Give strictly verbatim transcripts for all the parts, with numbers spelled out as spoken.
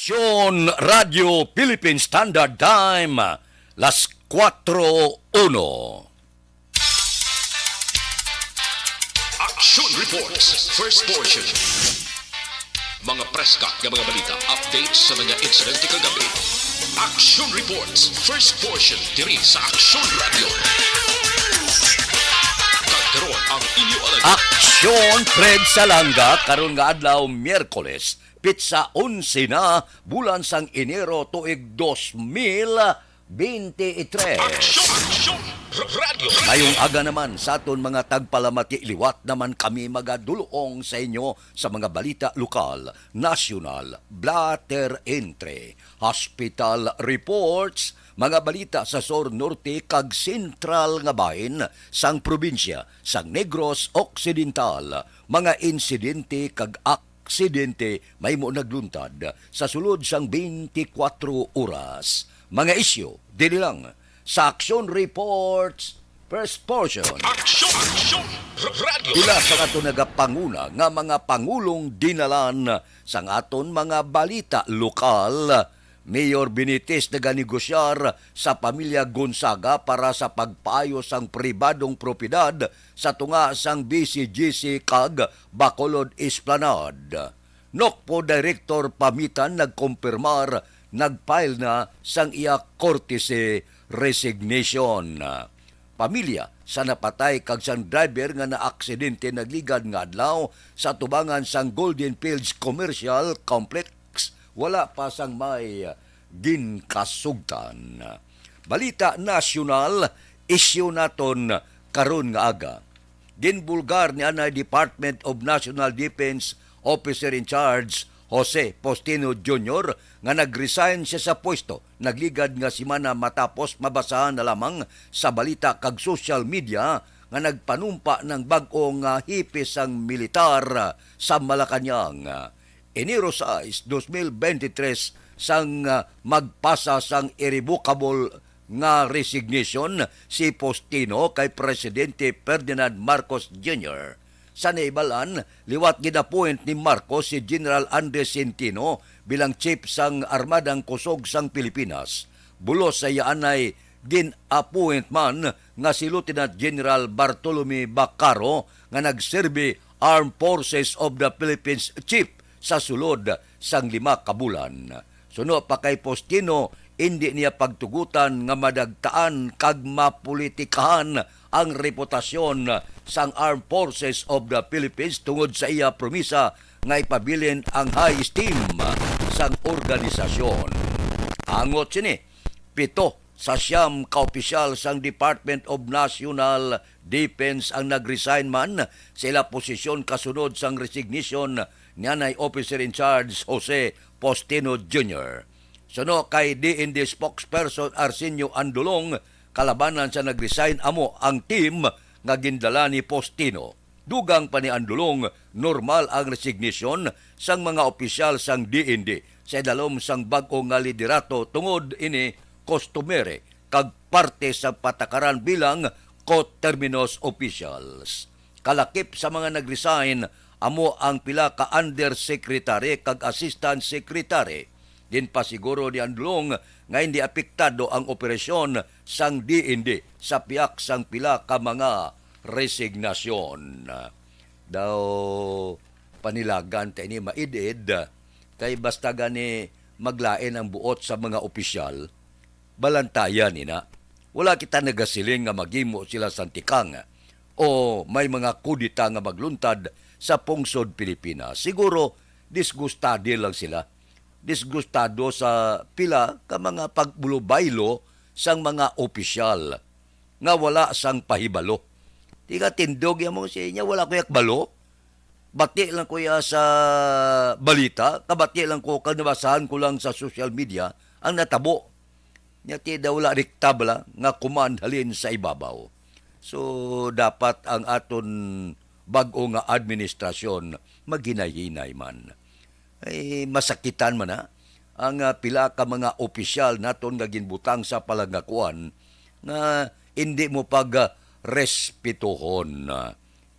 Aksyon Radio Philippine Standard Time, las kuwatro uno. Action Reports, first portion. Mga preska nga mga balita, updates sa mga insidente kagabi. Action Reports, first portion, diri sa Action Radio. Kag karon ang inyo alagad. Aksyon, Fred Salanga, karon nga adlaw, Miyerkules, pitsa onse na, bulan sang Enero, tuig dos mil bente y tres. Aksyon! Aksyon! R-, Radyo! Mayong aga naman sa aton mga tagpalamati. Liwat naman kami magadulong sa inyo sa mga balita lokal, nasyonal, blotter entry, hospital reports, mga balita sa sur, norte, kag sentral nga bahin sang probinsya sang Negros Occidental, mga insidente kag aksidente mahimo nagluntad sa sulod sang twenty-four oras. Mga isyu, dili lang sa Action Reports, first portion. Aksyon! Aksyon! R-, Radyo! Pila sa aton nagapanguna nga mga pangulong dinalan sang aton mga balita lokal. Mayor Benitez naganegosyar sa pamilya Gonzaga para sa pagpaayo sang pribadong propiedad sa tunga sang B C G C kag Bacolod Esplanade. NOCPO Director Pamitan nagkumpirmar, nag-file na sang iya courtesy resignation. Pamilya sa napatay kag sang driver nga naaksidente nagligad nga adlaw sa tubangan sang Golden Fields Commercial Complex, wala pa sang may ginkasugtan. Balita nasyonal, isyu naton karon nga aga. Ginbulgar ni anay Department of National Defense Officer in Charge Jose Postino Junior nga nag-resign siya sa pwesto nagligad nga semana matapos mabasahan na lamang sa balita kag social media nga nagpanumpa ng bag-o nga hepe sang militar sa Malacañang. Enero sais, dos mil bente tres, sang, ah, magpasa sang irrevocable nga resignation si Postino kay Presidente Ferdinand Marcos Junior. Sa naibalan, liwat gin-appoint ni Marcos si General Andres Centino bilang chief sang Armadang Kusog sang Pilipinas. Bulos sa iya anay gin-appoint man nga si Lieutenant General Bartolome Baccaro nga nagserbi Armed Forces of the Philippines Chief sa sulod sang lima ka bulan. Suno pa kay Postino, indi niya pagtugutan nga madagtaan kag mapolitikahan ang reputasyon sang Armed Forces of the Philippines tungod sa iya promisa nga ipabilin ang high esteem sang organisasyon. Angot sini, pito sa siyam ka opisyal sang Department of National Defense ang nag-resign man sa ila posisyon kasunod sang resignation ni anay Officer in Charge Jose Postino Junior. Suno kay D N D spokesperson Arsenio Andulong, kalabanan sa nag-resign amo ang team nga gindala ni Postino. Dugang pa ni Andulong, normal ang resignation sang mga opisyal sang D N D sa idalom sang bag-o nga liderato tungod ini customary kag parte sa patakaran bilang coterminous officials. Kalakip sa mga nag-resign amo ang pila ka undersecretary kag assistant secretary. Ginpasiguro ni Andulong nga hindi apektado ang operasyon sang D N D sa piyak sang pila ka mga resignasyon. Daw panilagan ta ini maid-id, kay basta gani maglain ang buot sa mga opisyal, balantayan ina. Wala kita nagasiling nga maghimo sila sang tikang o may mga kudeta nga magluntad sa pungsod Pilipinas. Siguro, disgustado lang sila. Disgustado sa pila ka mga pagbulobaylo sang mga opisyal nga wala sang pahibalo. Tiga tindog ya mo sa inya, wala ko yak balo. Bati lang ko ya sa balita, kabati lang ko, kag nabasahan ko lang sa social media ang natabo. Nya ti daw wala rekta bala nga command halin sa ibabaw. So, dapat ang aton bag-o nga administrasyon maghinay-hinay man. Ay, masakitan man na ang, ah, pila ka mga opisyal naton nga ginbutang sa palangakuan nga indi mo pag, ah, respetuhon.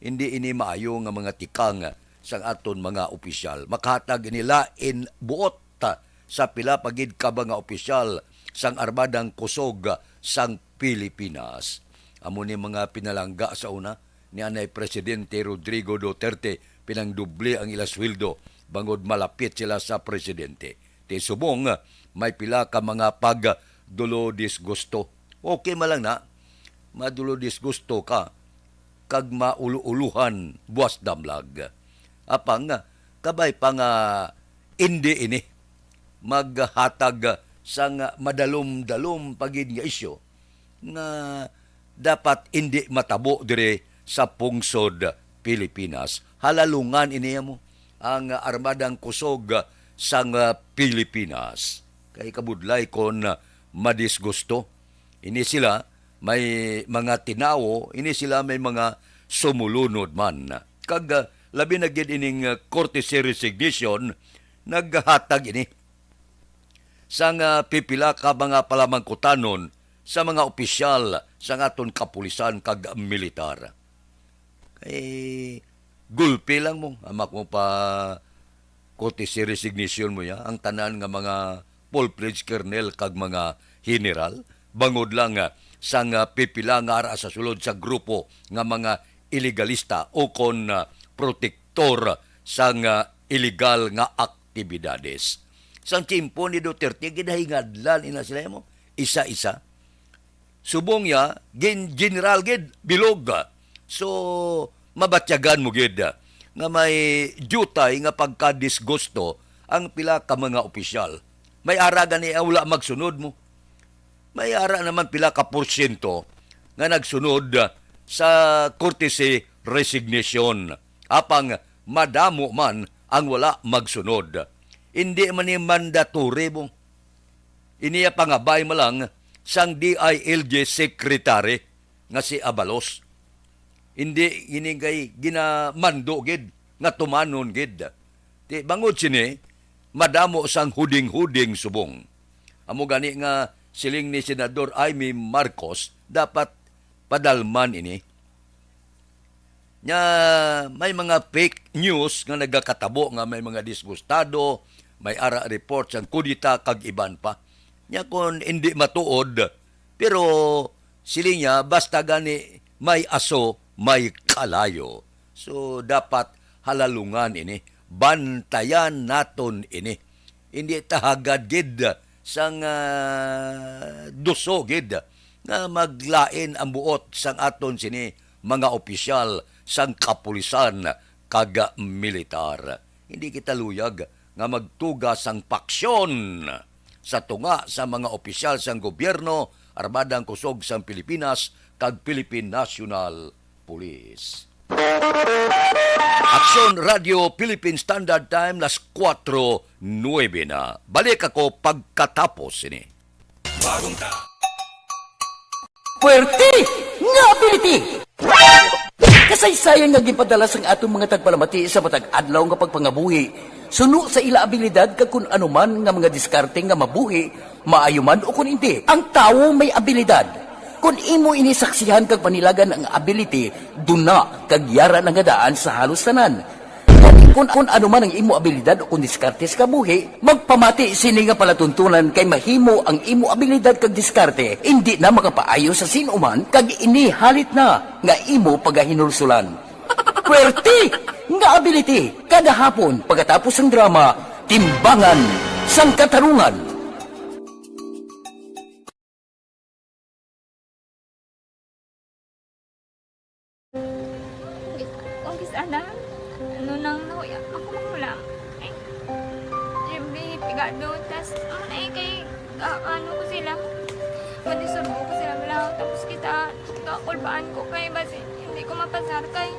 Hindi ini maayo nga mga tikang sang aton mga opisyal. Makahatag ini lain buot, ah, sa pila pa gid ka mga opisyal sang Armadang Kusog sang Pilipinas. Amo ni mga pinalangga sa una ni anay Presidente Rodrigo Duterte, pinangdubli ang ila sweldo bangod malapit sila sa presidente. Ti subong, may pila ka mga pagdulodisgusto. Okay man lang na, madulodisgusto ka kag maulo-uluhan buas damlag. Apang, kabay pa nga indi ini maghatag sang madalom-dalom pa gid nga isyu nga dapat indi matabo diri sa pungsod Pilipinas. Halalungan ini mo ang Armadang Kusog sang Pilipinas. Kay kabudlay kon madisgusto ini sila, may mga tinawo, ini sila may mga sumulunod man. Kag, ah, labi na gid ining, ah, courtesy resignation, naghatag ini sang, ah, pipila ka mga palamangkutanon sa mga opisyal sang aton kapulisan kag militar. Kay gulpi lang mo, amak mo pa courtesy resignation mo ya, ang tanan nga mga full-fledged colonel kag mga general, bangod lang, ah, sang, ah, pipila nga ara sa sulod sa grupo nga mga ilegalista o kon, ah, protektor sang, ah, iligal nga aktibidades. Sang tiyempo ni Duterte, ginahingadlan ina sila mo, isa-isa. Subong ya, gin-, general gid, bilog. So, mabatyagan mo gid nga may diutay nga pagkadisgusto ang pila ka mga opisyal. May ara gani ang wala magsunod mo. May ara naman pila ka porsyento nga nagsunod sa courtesy resignation. Apang madamo man ang wala magsunod. Hindi man ni mandatory mo. Iniya pangabay mo lang sang D I L G secretary nga si Abalos. Hindi ini kay ginamando gid nga tumanon gid. Ti bangod sini, madamo sang huding-huding subong. Amo gani nga siling ni Senador Imee Marcos, dapat padalman ini. Nya, may mga fake news nga nagakatabo nga may mga disgustado, may ara report sang kudita kag iban pa. Nya, kung hindi matuod, pero siling niya, basta gani may aso, may kalayo. So, dapat halalungan ini. Bantayan naton ini. Hindi ta hagad gid sang, ah, duso gid nga maglain ang buot sang aton sini mga opisyal sang kapulisan kag militar. Hindi kita luyag nga magtuga sang paksyon sa tunga sa mga opisyal sang gobyerno, Armadang Kusog sang Pilipinas, kag Philippine National Police. Aksyon Radio Philippine Standard Time, las kuwatro nuebe na. Balik ako pagkatapos sini. Bagong ta- Puwerte nga ability! Kasaysayan nga ginpadala sang aton mga tagpalamati sa matag adlaw nga pagpangabuhi, suno sa ila abilidad kag kun ano man nga mga diskarte nga mabuhi, maayo man o kun indi. Ang tawo may abilidad. Kun imo ini saksihan kag panilagan ang ability, duna kag yara na nga daan sa halos tanan. Kun, kun ano man ang imo abilidad o kun diskarte sa kabuhi, magpamati sini nga palatuntunan kay mahimo ang imo abilidad kag diskarte indi na makapaayo sa sin-o man kag ini halit na nga imo pagahinulsulan. Puwerte nga ability kada hapon pagkatapos sang drama, Timbangan sang Katarungan. Kung kis ana, ano nang nahuya, ako magulang. Ay, Jimmy, pigado, tas, ano na eh, kay, ah, ano ko sila, madisurbo ko sila, wala, tapos kita, kakulbaan ko kay, basi, hindi ko mapasar kay.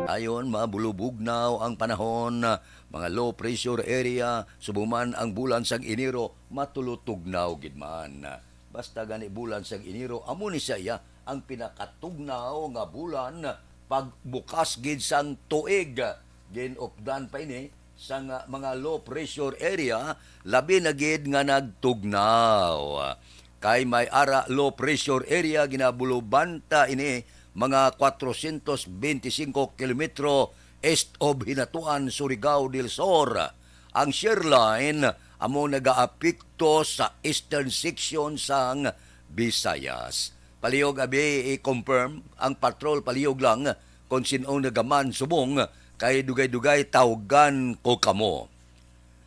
Ayon, mabulubugnaw ang panahon, mga low pressure area, subong man ang bulan sang Enero, matulutugnaw gid man. hasta gani bulan sang Enero, amo ni sa iya ang pinakatugnaw nga bulan pagbukas gid sang tuig. Ginupdan pa ini sang, ah, mga low pressure area, labi na gid nga nagtugnaw. Kay may ara low pressure area, ginabulubanta ini mga kwatrocientos beintisinko kilometro east of Hinatuan, Surigao del Sur. Ang shear line amo nagaapekto sa eastern section sang Visayas. Palihog abi i-confirm ang patrol, palihog lang kon sin-o nagaman subong, kay dugay-dugay tawgan ko kamo.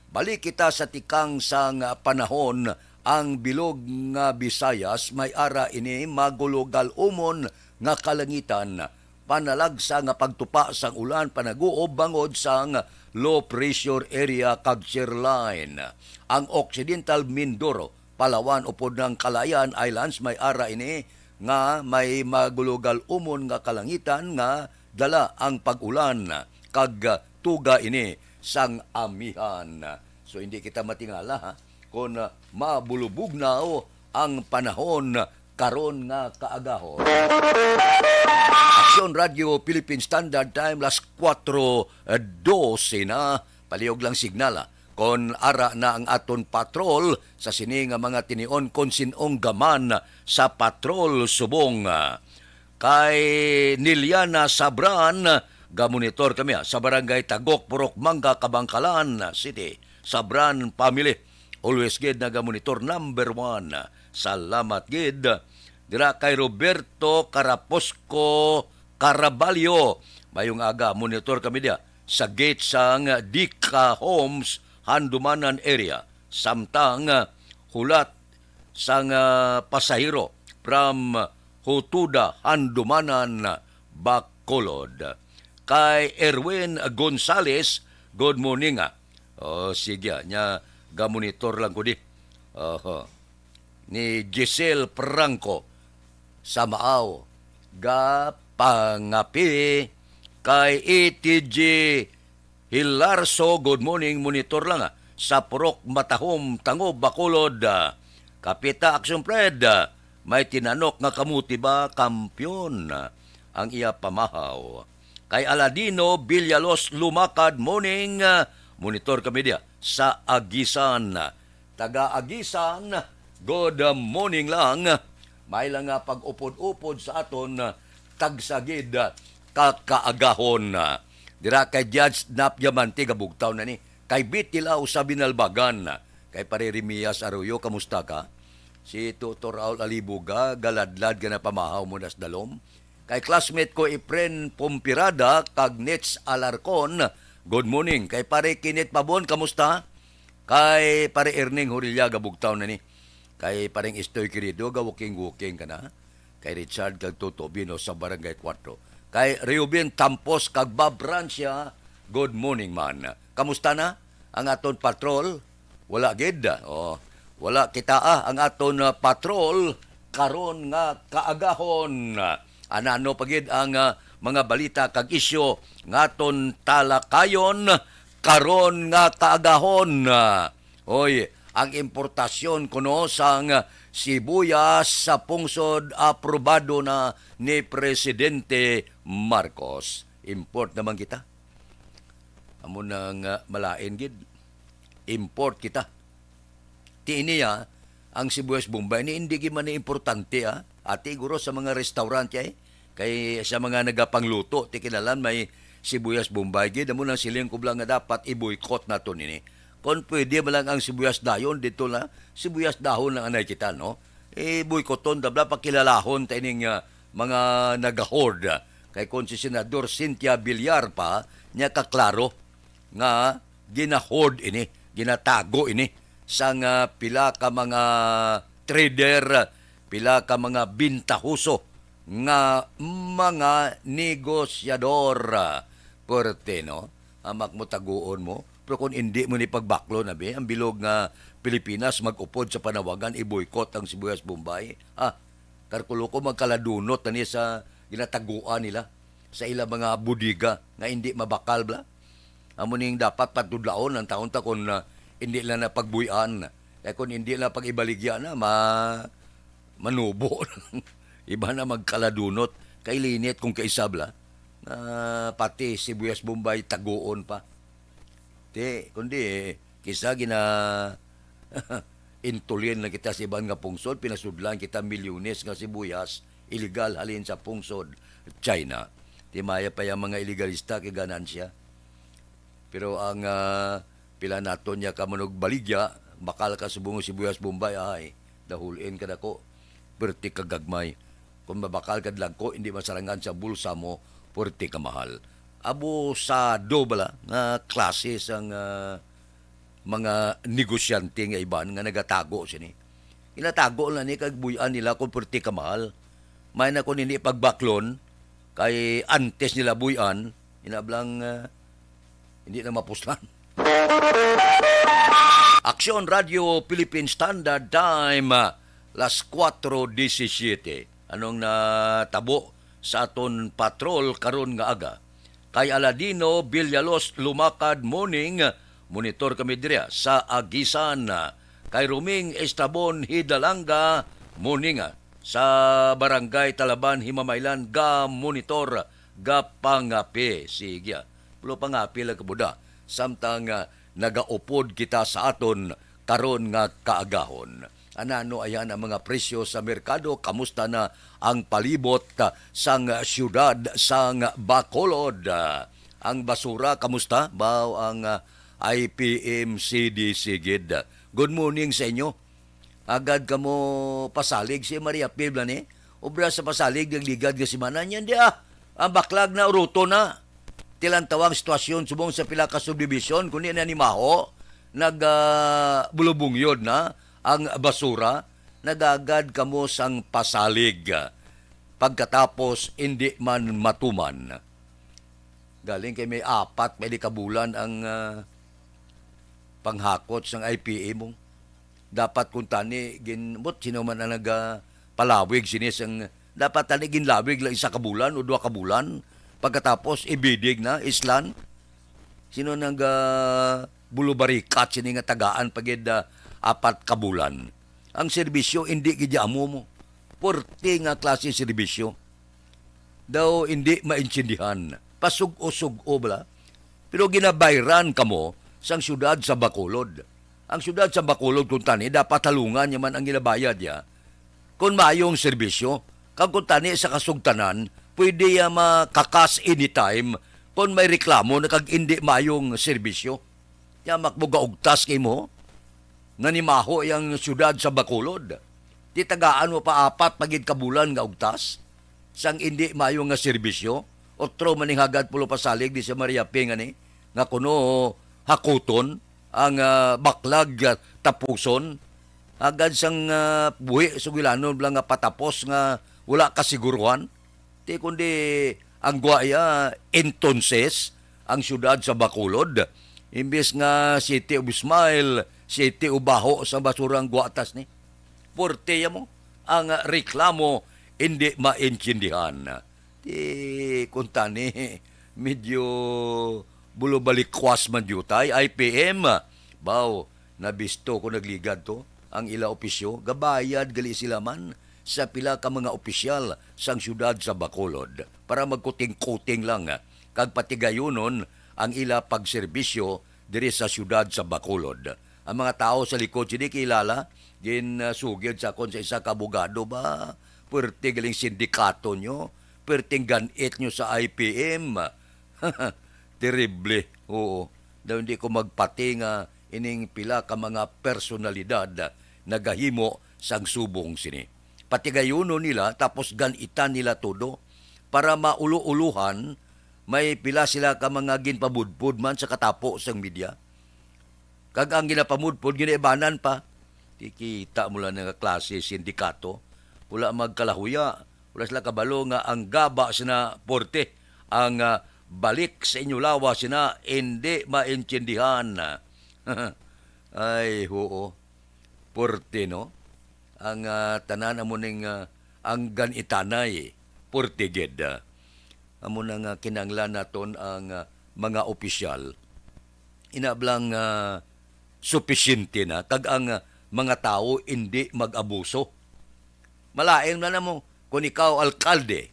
Balik kita sa tikang sang panahon, ang bilog nga Visayas may ara ini magulogal-umon nga kalangitan, panalagsa nga pagtupa sang ulan, panaguob bangod sang low pressure area kag shear line. Ang Occidental Mindoro, Palawan upod ang Kalayaan Islands may ara ini nga may magulogal-umon nga kalangitan nga dala ang pag-ulan kag tuga ini sang amihan. So, hindi kita matingala, ha, kon mabulubugnaw ang panahon karon nga kaagahon. Aksyon Radio Philippine Standard Time, las kuwatro dose na. Palihog lang signal, ah. Kon ara na ang aton patrol sa sini nga mga tinion, kon sin-ong gaman sa patrol subong, ah. Kay Niliana Sabran, gamonitor kami, ah, sa Barangay Tagok, Purok Mangga, Kabangkalan City. Sabran family, always gid nagamonitor, number one. Salamat gid. Dira kay Roberto Caraposco Caraballo, mayong aga, monitor kami diya sa gate sang Dika Homes, Handumanan area. Samtang, ah, hulat sang, ah, pasahero from Hutuda, Handumanan, Bacolod. Kay Erwin Gonzales, good morning, ah. Oh, sige, ah, nya gamonitor lang ko di. Oho. Ni Giselle Franco sa Maaw, gapangapi. Kay E T G Hilarso, good morning, monitor lang, ah, sa Purok Matahom, Tango, Bacolod, ah. Kapita Action Fred, ah, may tinanok nga kamuti ba, kampiyon, ah, ang iya pamahaw. Kay Aladino Villalos Lumakad, morning, ah, monitor kami diya sa Agisan. Taga Agisan, good morning lang. May lang nga pag-upod-upod sa aton, tagsa gid ka kaagahon. Dira kay Judge Nap Diamante, gabugtaw na ni. Kay Bitilaw sa Binalbagan. Kay Pare Remias Arroyo, kamusta ka? Si Tutor Raul Alibuga, galadlad ka na pamahaw mo nas dalom. Kay classmate ko, Efren Pompirada kag Nets Alarcon, good morning. Kay Pare Kenneth Pabon, kamusta? Kay Pare Erning Horillaga, bugtaw na ni. Kay Pareng Estoy Querido, ga-walking-walking ka na. Kay Richard kag Toto Bino sa Barangay Cuatro. Kay Reuben Tampos kag Bob Francia, good morning man. Kamusta na ang aton patrol? Wala gid. Oh, wala kita, ah, ang aton, ah, patrol karon nga kaagahon. Anano pa gid ang, ah, mga balita kag isyu nga aton talakayon karon nga kaagahon? Hoy, ang importasyon kuno sang sibuyas sa pungsod aprobado na ni Presidente Marcos. Import naman kita. Amo na nga malain gid. Import kita. Ti niya, ang sibuyas Bombay ni hindi gid man ni importante, ah. Ati guro sa mga restaurant kay, kay sa mga nagapangluto, ti kinalan may sibuyas Bombay gid. Amo nang siling ko lang nga dapat i-boycott nato nini. Kung pwede man lang ang sibuyas dayon dito na, sibuyas dahon lang anay kita, no? I-boycotton, dabla pakilalahon ta ining, ah, mga nagahord. Kay kung si Senador Cynthia Villar pa, niya kaklaro nga ginahord ini, ginatago ini sang, ah, pila ka mga trader, pila ka mga bintahoso nga mga negosyador. Puwerte, no? Amak mo taguon mo. Pero kung hindi mo ni pagbaklo na, be, ang bilog nga Pilipinas mag-upod sa panawagan, i-boycott ang Sibuyas Bombay. Ah, karkulo ko magkaladunot na ni sa ginataguan nila sa ilang mga bodega nga hindi mabakal bla. Amo ning dapat patudlaon ang taon ta kung, ah, hindi lang na pagbuy-an. Kay kung hindi lang pag-ibaligya na, ma-, manubo. Iba na magkaladunot. Kay linit kung kaisab la. Nga pati sibuyas Bombay taguon pa. Ti, kundi, kisa gina-, intulin lang kita sa iban nga pungsod, pinasudlan kita milyones nga sibuyas, illegal halin sa pungsod, China. Ti maya pa yang mga ilegalista kay ganansya. Pero ang, ah, pila naton niya ka manugbaligya, bakal ka subong sibuyas Bombay, ay, dahulin ka dako, perti ka gagmay. Kung mabakal ka dagko, hindi masarangan sa bulsa mo, perti ka mahal. Abusado bala nga klase sang, ah, mga negosyante nga iban nga nagatago sini. Ginatago lang ni kag buy-an nila kung perti ka mahal. May na kung hindi pagbaklon, kay antes nila buy-an, inablang, ah, hindi na mapuslan. Aksyon Radio Philippine Standard Time, ah, las kuwatro disisiete. Anong natabo sa aton patrol karon nga aga? Kay Aladino Villalos Lumakad, morning, monitor kami diri sa Agisan. Kay Roming Estrabon Hidalanga, morning, sa Barangay Talaban, Himamaylan, ga monitor, ga pangapi. Sige, ah. Pulo pangapi lang kabuda. Samtang, ah, nagaupod kita sa aton karon nga kaagahon. Anano ayan ang mga presyo sa merkado? Kamusta na ang palibot, ah, sang siyudad sang Bacolod? Ah, ang basura, kamusta? Baw ang, ah, I P M C D C gid. Good morning sa inyo. Agad kamo pasalig si Maria Pibla ni. Obra sa pasalig, nagligad nga semana niyan di ah. Ang baklag na uruto na. Tilantawa ang sitwasyon subong sa pila ka subdivision, kundi na nimaho, nag, ah, bulubungyod na ang basura, nagagad kamo sang pasalig. Pagkatapos, hindi man matuman. Galing kay may apat, may di ka bulan ang, ah, panghakot sang I P M mo. Dapat kung tani, gin-, but sino man ang nagapalawig sini sang, dapat tani ginlawig lang isa ka bulan o duha ka bulan. Pagkatapos, ibidig na, islan. Sino nang, ah, bulubarikat sini nga tagaan pa gid, ah, apat ka bulan? Ang serbisyo, hindi gid amo mo. Puwerte nga klase serbisyo. Daw hindi maintindihan. Pasug-o-sug-o bala. Pero ginabayran kamo sang siyudad sa Bacolod. Ang siyudad sa Bacolod, kung tani, dapat halungan niya man ang ginabayad niya. Kung maayong serbisyo, kag kung tani sa kasugtanan, pwede ya makakas anytime kung may reklamo na kag hindi maayong serbisyo. Yamak mo gaugtas kay mo, nanimaho yang siyudad sa Bacolod. Ti tagaan mo pa apat pa gid ka bulan nga ugtas sang indi maayo nga serbisyo. Otro man ning hagad pulo pasalig di sa Maria P nga ni, nga kuno hakuton ang, ah, baklag, ah, tapuson. Hagad sang, ah, buhi sugilanon lang nga patapos nga wala kasiguruhan. Ti kundi ang gwa iya, entonces, ang siyudad sa Bacolod, imbes nga City of Smile, City of Baho sa basura ang gwa tas ni. Puwerte ya mo ang reklamo, hindi maintindihan. Ti kuntani, medyo bulubalikwas man diutay, I P M. Baw, nabisto ko nagligad to, ang ila opisyo, gabayad gali sila man sa pila ka mga opisyal sang siyudad sa Bacolod para magkuting-kuting lang kag patigayunon ang ila pagserbisyo diri sa siyudad sa Bacolod. Ang mga tawo sa likod sini kilala, ginsugid sa akon sa isa ka abogado ba, puwerte galing sindikato nyo, puwerteng gan-it nyo sa I P M. Terrible, oo. Daw hindi ko magpati nga ining pila ka mga personalidad nagahimo sang subong sini. Patigayunon nila tapos gan-itan nila todo para mauluuluhan, may pila sila ka mga ginpamudpod man sa katapo sang media. Kag ang ginapamudpod, ginaibanan pa. Kikita mo lang nga klase sindikato. Wala magkalahuya. Wala sila kabalo nga ang gaba sina porte. Ang, ah, balik sa inyo lawas sina hindi maintindihan. Ay, huo. Porte, no? Ang, ah, tanan amo ning, ah, ang gan-itanay. Porte gid, ah. Amo na nga kinahanglan naton ang, ah, mga opisyal. Inablang, ah, supisyente na, kag ang, ah, mga tawo indi mag-abuso. Malain na namo kung ikaw alkalde.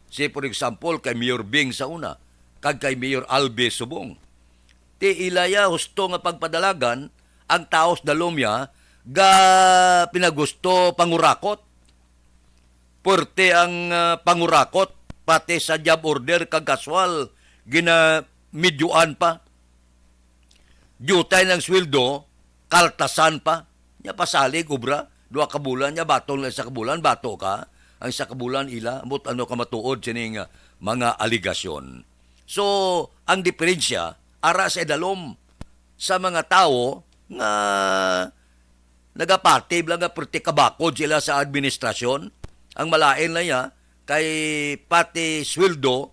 Say, for example, kay Mayor Bing sa una, kag kay Mayor Albi subong. Ti ila ya husto nga pagpadalagan, ang tawo sa dalom ya ga pinagusto pangurakot. Puwerte ang, ah, pangurakot, pati sa job order kag kaswal, ginamidyoan pa. Diutay ng sweldo, kaltasan pa. Nya pasalig, obra, duha ka bulan, nya bato na isa ka bulan, bato ka. Ang isa ka bulan, ila, ambot ano ka matuod sining, ah, mga aligasyon. So, ang diferensya, ara sa idalom sa mga tawo nga nagapati lang nga perti kabakod sila sa administrasyon. Ang malain lang niya, kay pati sweldo,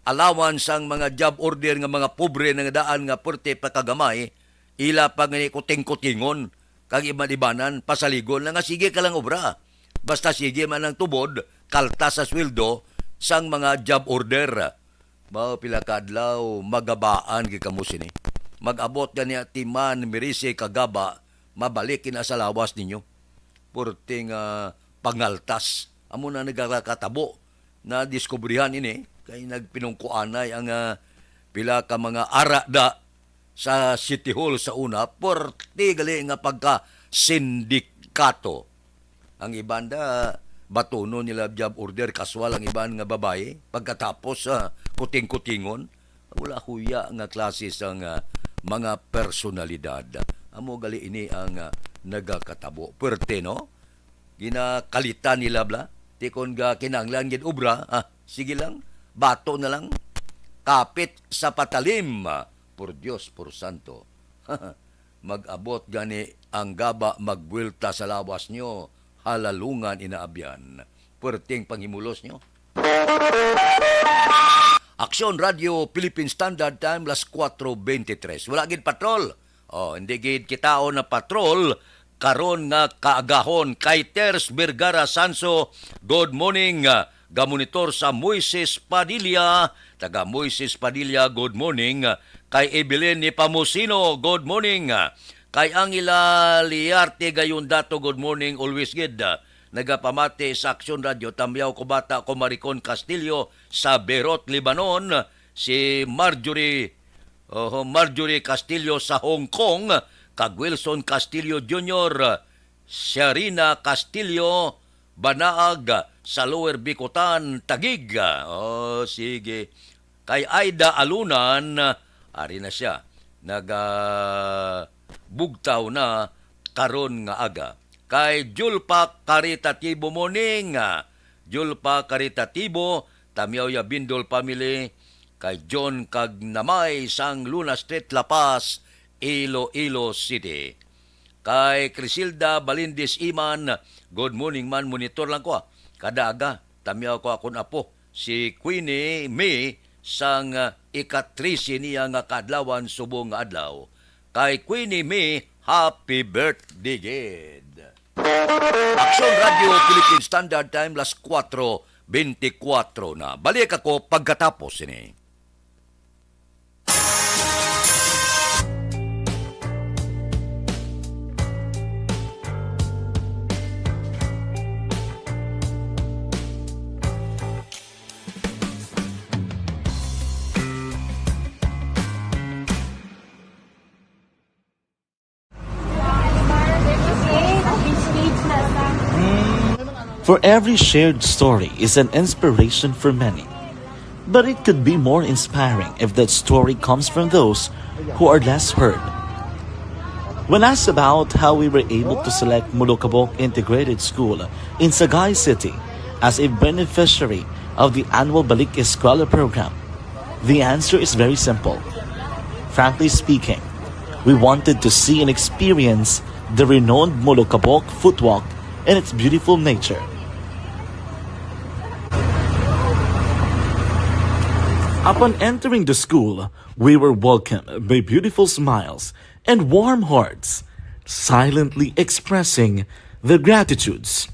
allowance sang mga job order nga mga pobre nga daan nga perti pa kagamay, ila pa gani kuting-kutingon, kag iban-ibanan, pasaligon lang nga sige ka lang obra. Basta sige man ang tubod, kalta sa sweldo sang mga job order. Mao pila ka adlaw, magabaan gid kamo sini. Mag-abot gani ti man Mirise kag Gaba, mabalik ina sa lawas ninyo. Purting, ah, pangaltas. Amo na nagakatabo. Nadiskubrihan ini kay nagpinungkuanay ang, ah, pila ka mga arada sa City Hall sa una, purti gali nga pagka-sindikato. Ang iban da, batunon nila job order, kaswal ang iban nga babayi. Pagkatapos, ah, kuting-kutingon, wala huya nga klase sang, ah, mga personalidad. Amo gali ini ang, ah, nagakatabo. Perte, no? Ginakalitan nila bla. Ti kon ga kinahanglan gid obra, ah, sige lang, bato na lang. Kapit sa patalim, ah, por Dios, por santo. Mag-abot gani ang Gaba, magbuelta sa lawas nyo, halalungan inaabyan. Puwerteng panghimulos nyo. Aksyon Radio Philippine Standard Time, las kuwatro bente tres. Wala gid patrol. Oh, hindi gid kitaon na patrol karon nga kaagahon. Kay Ters Vergara Sanso, good morning. Ah, gamonitor sa Moises Padilla, taga Moises Padilla, good morning. Kay Evelyn Nepomuceno, good morning. Kay Angela Liarte Gayondato, good morning. Always gid, ah, nagapamati sa Aksyon Radio. Tamyaw ko bata ko Maricon Castillo sa Beirut, Lebanon. Si Marjorie, oho, Marjorie Castillo sa Hong Kong, kag Wilson Castillo Junior, Sharina Castillo, Banaag sa Lower Bicutan, Taguig. Oh, sige. Kay Aida Alunan, ari na siya. Naga-, bugtaw na karon nga aga. Kay Julpa Caritatibo, morning. Julpa Caritatibo, Tamyaw ya Bindol family. Kay John kag Namay sang Luna Street, La Paz, Iloilo City. Kay Crisilda Balindis Iman, good morning man, monitor lang ko, ah. Kada aga, tamyaw ko akon apo, si Queenie May, sang, ah, ika-trese niya nga kaadlawan subong nga adlaw. Kay Queenie May, happy birthday gid. Aksyon Radio Philippine Standard Time, las kuwatro bente kuwatro na. Balik ako pagkatapos sini. For every shared story is an inspiration for many. But it could be more inspiring if that story comes from those who are less heard. When asked about how we were able to select Molokabok Integrated School in Sagay City as a beneficiary of the annual Balik Eskwela program, the answer is very simple. Frankly speaking, we wanted to see and experience the renowned Molokabok footwalk and its beautiful nature. Upon entering the school, we were welcomed by beautiful smiles and warm hearts, silently expressing their gratitudes.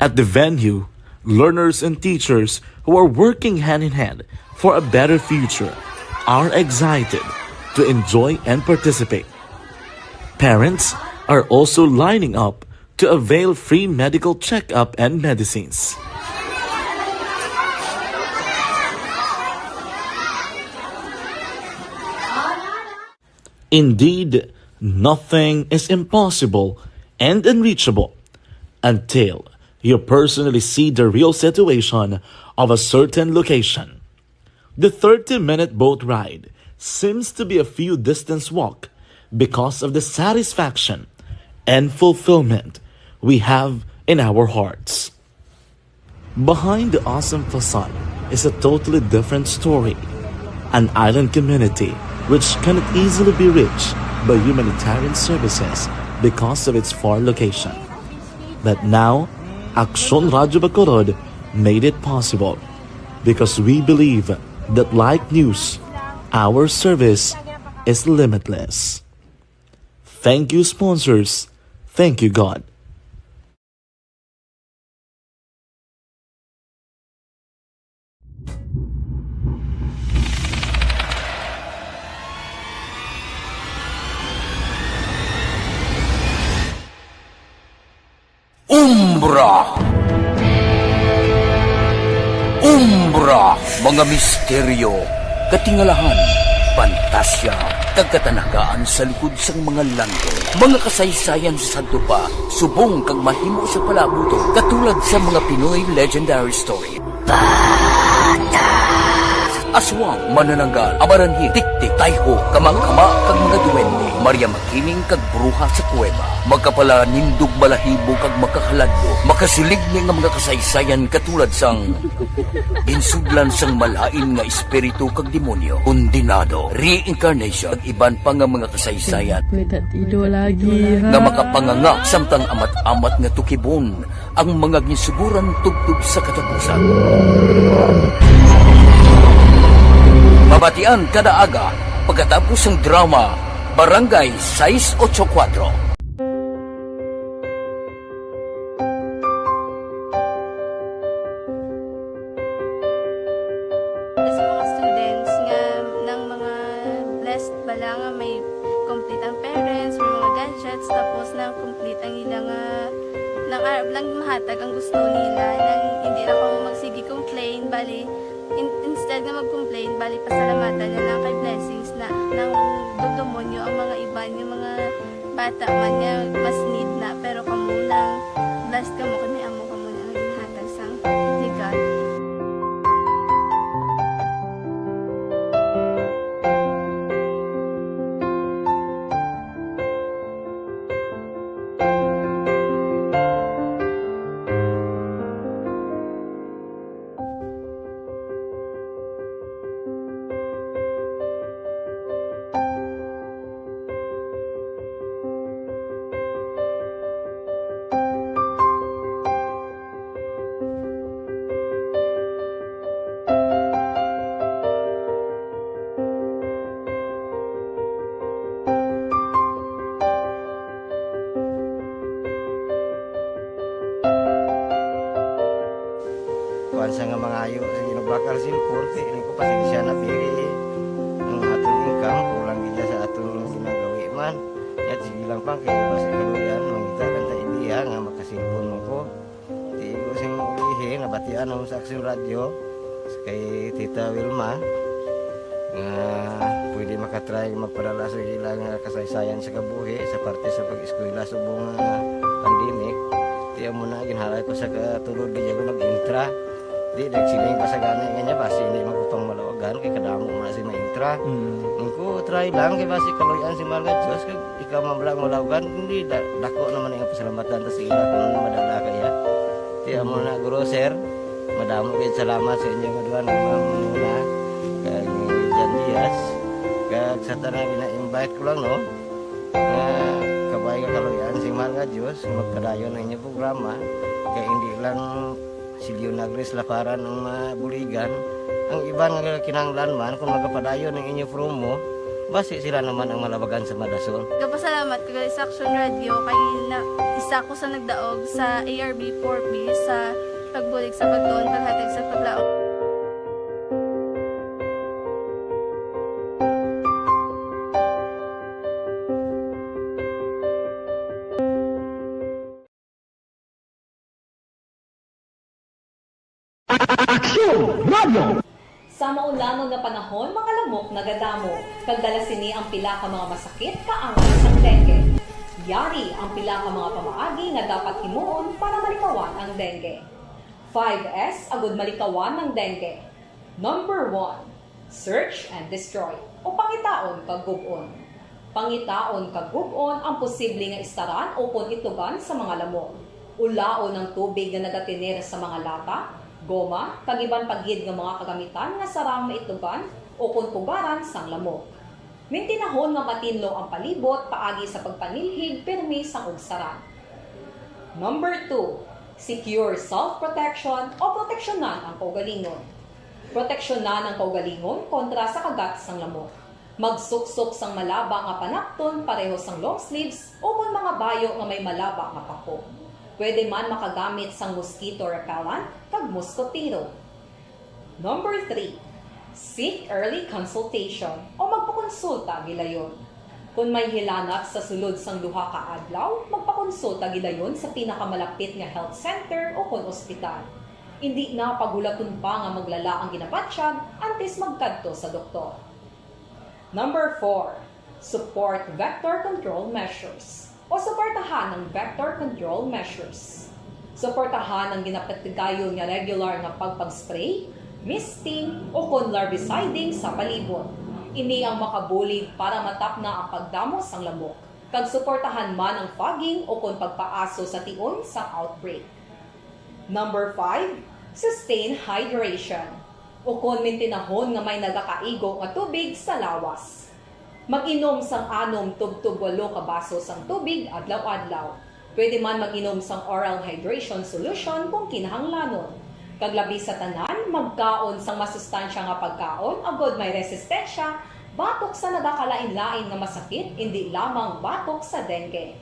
At the venue, learners and teachers who are working hand in hand for a better future are excited to enjoy and participate. Parents are also lining up to avail free medical checkup and medicines. Indeed, nothing is impossible and unreachable until you personally see the real situation of a certain location. The thirty-minute boat ride seems to be a few distance walk because of the satisfaction and fulfillment we have in our hearts. Behind the awesome facade is a totally different story. An island community which cannot easily be reached by humanitarian services because of its far location. But now, Aksyon Radyo Bacolod made it possible because we believe that, like news, our service is limitless. Thank you, sponsors. Thank you, God. Umbra. Umbra, mga misteryo, katingalahan, pantasya, kag katanagaan sa likod sang mga landong. Mga kasaysayan sa sadto pa, subong kag mahimo sa palabuton, katulad sa mga Pinoy legendary story. Aswang, manananggal, amaranhit, tiktik, tayho, kamakama, kag mga duwende, Maria Makiling kag bruha sa kuweba, makapalanindog balahibo kag makahaladlo, makasiligni nga mga kasaysayan katulad sang ginsudlan sang malain nga espiritu kag demonyo, kondenado, reincarnation, kag iban pa nga mga kasaysayan May tatido lagi, ha? nga makapanganga samtang amat-amat nga tukibon ang mga ginsuguran tubtob sa katapusan. Mabatian kada aga pagkatapos sang drama Barangay sais ocho kuwatro. Sa mga students nga nang mga blessed bala nga may complete ang parents, may mga gadgets, tapos na complete ang ila nga nang arab lang mahatag ang gusto nila, nang hindi na kamo magsige complain, bali in, instead nga mag-complain, bali pasalamatan na lang kay blessings na nang dudumonyo ang mga iban nga mga bata man nga mas need na, pero kamo nang blessed kamo kay may amo kamo na nga ginhatag sang ni God. Kuwan sa nga mangayo sa ginubakal simpon, kay ini ko pasensya na, pili ang aton income, kulang gid sa aton ginagawi man. Yat, sige lang pa, kay basi kaluyan, mangita lang ta idea nga makasilpon mo ko. Di ko sing ulihi, nabatian ako sa Aksyon Radyo, kay Tita Wilma, nga pwede makatry magpadala sa ila nga kasaysayan sa kabuhi sa parte sa pag-eskwela subong nga pandemic. Ti amo na, ginhalay ko sa katulod, di ako nag-intra. Di, nagsiling pa sa gani nga niya, basi hindi man ko pang malawagan, kay kadamo mo na si ma-intra. Mm. Ang ko, try lang, kay basi kaluyan si Mahal nga Diyos, kag ikaw man lang malawagan, hindi, da-, dako naman ang pasalamatan ta sa ila kung ano madala kaya. Ti amo na, guro, sir, madamo gid salamat sa inyo nga duha, ni Ma'am Mona kag ni Jan Diaz. Kag sa tanan, gina-invite ko lang, no, nga kabay nga kaluyan si Mahal nga Dios, magpadayon ang inyong programa, kay hindi lang si Leonagris Laparan ang mabuligan. Ang iban nga kinahanglan man, kung magapadayon ang inyong promo, basi sila naman ang malabagan sa madasol. Gapasalamat ko gali sa Aksyon Radyo kay na, isa ko sa nagdaog sa A R B four B sa pagbulig sa pagtuon, paghatag sa paglaom. Sa maulanon nga panahon, mga lamok nagadamo, kag dala sini ang pila ka mga masakit kaangay sang dengue. Yari ang pila ka mga pamaagi nga dapat himuon para malikawan ang dengue. Five S agud malikawan ang dengue. Number one, search and destroy, o pangitaon kag gub-on. Pangitaon kag gub-on ang posible nga istaran ukon itlugan sa mga lamok. Ulaon ang tubig nga nagatener sa mga lata, goma, kag iban pa gid nga mga kagamitan nga sarang maitlugan ukon pugaran sang lamok. Mintinahon nga matinlo ang palibot paagi sa pagpanilhig pirmi sang ugsaran. Number two, secure self-protection o proteksyonan ang kaugalingon. Proteksyonan ang kaugalingon kontra sa kagat sang lamok. Magsuksok sang malaba nga panapton pareho sang long sleeves ukon mga bayo nga may malaba nga pako. Pwede man makagamit sang mosquito repellent kag moskotero. Number three, seek early consultation o magpakonsulta gilayon. Kon may hilanat sa sulod sang duha ka adlaw, magpakonsulta gilayon sa pinakamalapit nga health center o kon ospital. Indi na paghulaton pa nga maglala ang ginabatyag antes magkadto sa doktor. Number four, support vector control measures o suportahan ang vector control measures. Suportahan ang ginapatigayon nga regular nga pagpag-spray, misting, o kon larviciding sa palibot. Ini ang makabulig para matapna ang pagdamo sang lamok, kag suportahan man ang fogging o kon pagpaaso sa tion sang outbreak. Number five, sustain hydration, o kon mintinahon nga may nagakaigo nga tubig sa lawas. Mag-inom sang anom tubtob walo ka baso sang tubig adlaw-adlaw. Pwede man mag-inom sang oral hydration solution kung kinahanglanon. Kag labi sa tanan, magkaon sang masustansya nga pagkaon agod may resistensya batok sa nagakalain-lain nga masakit, indi lamang batok sa dengue.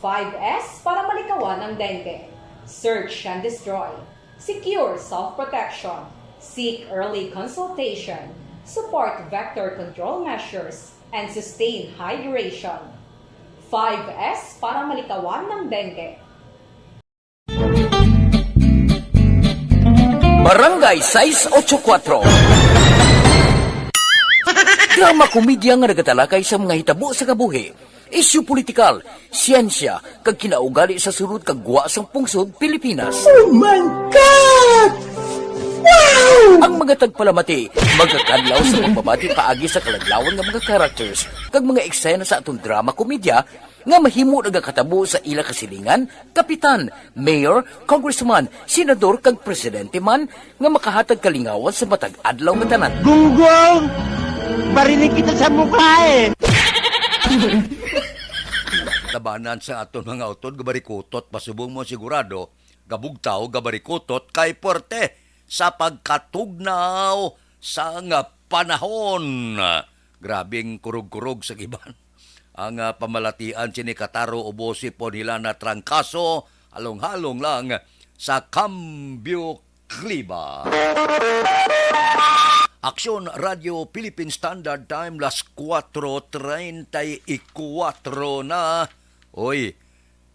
Five S para malikawan ang dengue. Search and destroy. Secure self-protection. Seek early consultation. Support vector control measures. And sustain hydration. Five S para malikawan ng dengue. Barangay sais ocho kuatro. Drama komedya nga nagatalakay sa mga hitabo sa kabuhi, isyu politikal, siyensya, kag kinaugali sa sulod kag gwa sang pungsod Pilipinas. Oh my God! Wow! Ang mga tagpalamati magakadlaw sa pagbabati paagi sa kaladlawan nga mga characters kag mga eksena sa aton drama komedya nga mahimo nagakatabo sa ila kasilingan, kapitan, mayor, congressman, senador, kag presidente man nga makahatag kalingawan sa matag adlaw nga tanan. Gunggong! Bariling kita sa mukha eh! Tabanan sa aton mga utod nga barikutot, pasubong mo sigurado, gabugtaw, gabarikutot, kay puwerte sa pagkatugnaw sang panahon. Grabing kurog-kurog sa giban. Ang ah, pamalatian sini kataro ubos sipon hilana trangkaso, halong-halong lang sa Cambio Clima. Aksyon Radio Philippine Standard Time, las kuwatro treinta y kuwatro na. Oy,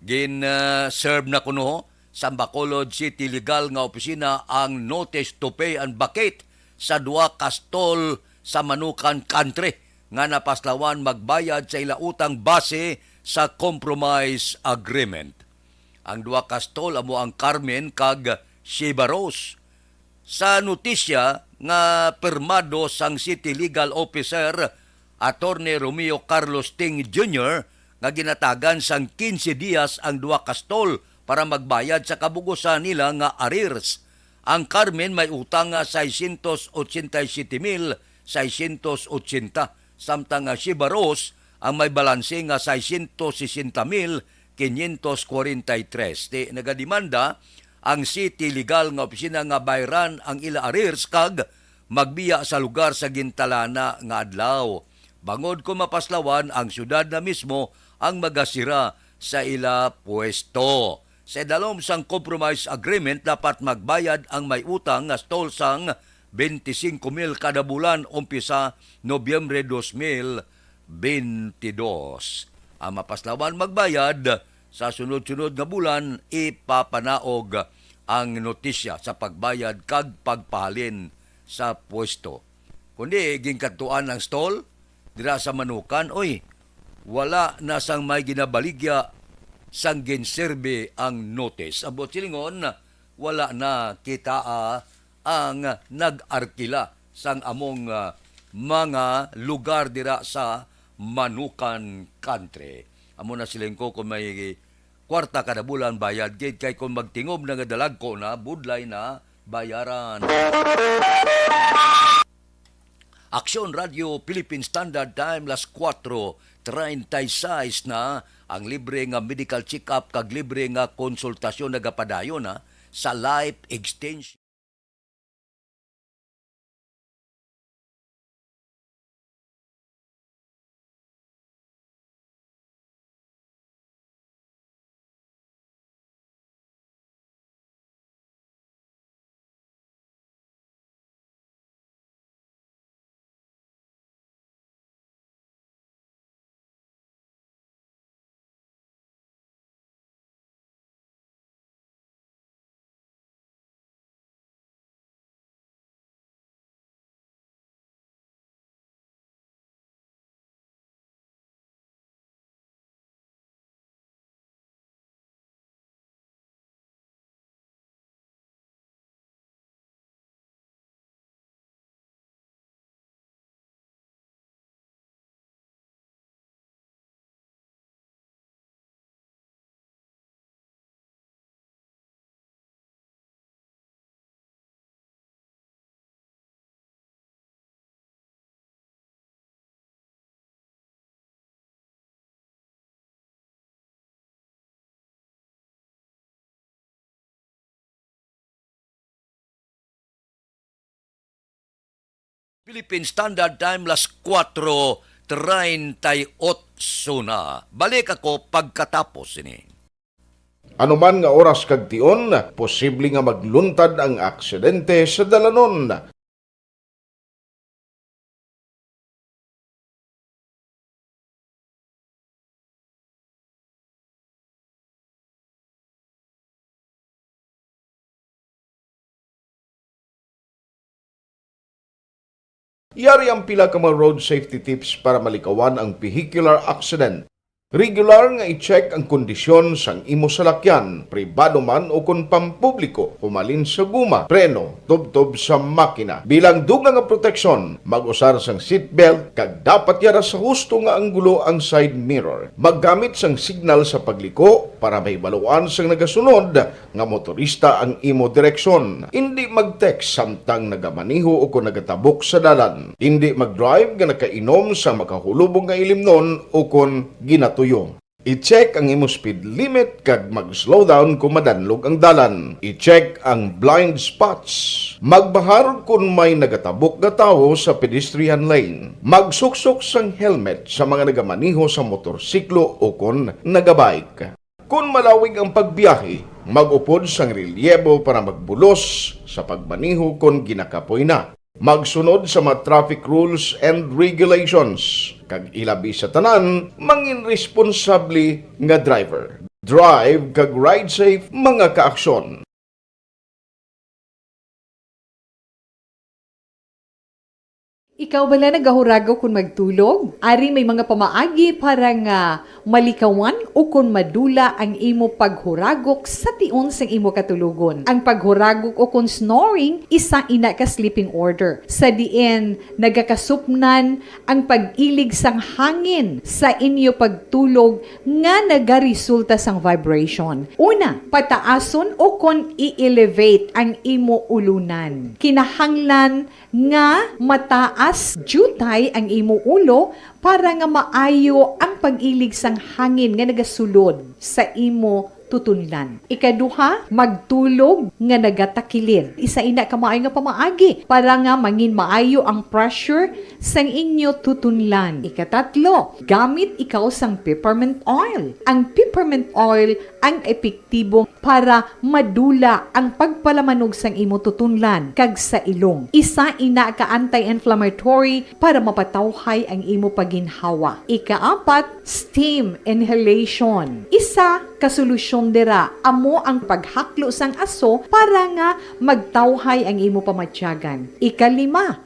gin-serve na kuno sa Bacolod City Legal nga Opisina ang notice to pay and vacate sa duha ka stall sa Manukan Country nga napaslawan magbayad sa ila utang base sa compromise agreement. Ang duha ka stall amo ang Carmen kag Shiba Rose. Sa notisya nga pirmado sang City Legal Officer, Attorney Romeo Carlos Ting Junior, nga ginatagan sang quince dias ang duha ka stall para magbayad sa kabug-usan nila nga arrears. Ang Carmen may utang nga seiscientos ochenta y siete mil seiscientos ochenta, samtang ang Shiba Rose ang may balanse nga seiscientos sesenta mil quinientos cuarenta y tres. Ti nagademanda ang City Legal nga Opisina nga bayran ang ila arrears kag magbiya sa lugar sa gintalana nga adlaw, bangod kon mapaslawan ang siyudad na mismo ang magasira sa ila pwesto. Sa idalom sang compromise agreement, dapat magbayad ang may utang nga stall sang twenty-cinco mil kada bulan umpisa Nobyembre dos mil veintidós. Ang mapaslawan magbayad sa sunod-sunod nga bulan, ipapanaog ang notisya sa pagbayad kag pagpahalin sa pwesto. Kundi ginkadtuan ang stall dira sa Manukan, oy, wala na sang may ginabaligya sang ginserbi ang notice. Ang buot silingon, wala na kitaa ang nag-arkila sang among, ah, mga lugar dira sa Manukan Country. Amo na siling ko, kung may kwarta kada bulan, bayad gid, kay kung magtingob na nga dalagko na, budlay na bayaran. Aksyon Radio Philippine Standard Time, las kuwatro treinta y seis na. Ang libre nga medical check-up kag libre nga konsultasyon nagapadayon na sa Life Extension. Philippine Standard Time, las kuwatro treinta y ocho na. Balik ako pagkatapos ini. Anuman nga oras kag tion, posible nga magluntad ang aksidente sa dalanon. Yari ang pila ka mga road safety tips para malikawan ang vehicular accident. Regular nga i-check ang kondisyon sang imo salakyan, pribado man o kon pampubliko, humalin sa guma, preno, tubtob sa makina. Bilang dugang nga proteksyon, mag-usar sang seatbelt kag dapat yara sa husto nga anggulo ang side mirror. Maggamit sang signal sa pagliko para mahibaluan sang nagasunod nga motorista ang imo direksyon. Indi mag-text samtang nagamaneho o kon nagatabok sa dalan. Indi mag-drive nga nakainom sa makahulubong nga ilimnon o kon ginatuyo. I-check ang imo speed limit kag mag-slow down kon madanlog ang dalan. I-check ang blind spots. Magbahar kon may nagatabok nga tawo sa pedestrian lane. Magsuksok sang helmet sa mga nagamaneho sa motorsiklo o kon nagabike. Kon malawig ang pagbiyahe, mag-upod sang relyebo para magbulos sa pagmaneho kon ginakapoy na. Magsunod sa mga traffic rules and regulations, kag ilabi sa tanan, mangin responsable nga driver. Drive kag ride safe, mga kaaksyon. Ikaw bala nagahuragok kon magtulog? Ari may mga pamaagi para nga malikawan o kon madula ang imo paghuragok sa tion sang imo katulogon. Ang paghuragok o kon snoring, isa ina ka sleeping order, sa diin nagakasupnan ang pag-ilig sang hangin sa inyo pagtulog nga nagaresulta sang vibration. Una, pataason o kon i-elevate ang imo ulunan. Kinahanglan nga mataas diutay ang imo ulo para nga maayo ang pag-ilig sang hangin nga nagasulod sa imo tutunlan. Ikaduha, magtulog nga nagatakilid. Isa ina ka maayo nga pamaagi para nga mangin maayo ang pressure sang inyo tutunlan. Ikatatlo, gamit ikaw sang peppermint oil. Ang peppermint oil ang epektibo para madula ang pagpalamanog sang imo tutunlan kag sa ilong. Isa ina ka anti-inflammatory para mapatawhay ang imo paginhawa. Ikaapat, steam inhalation. Isa ka solusyon dira amo ang paghaklo sang aso para nga magtawhay ang imo pamatyagan. Ikalima,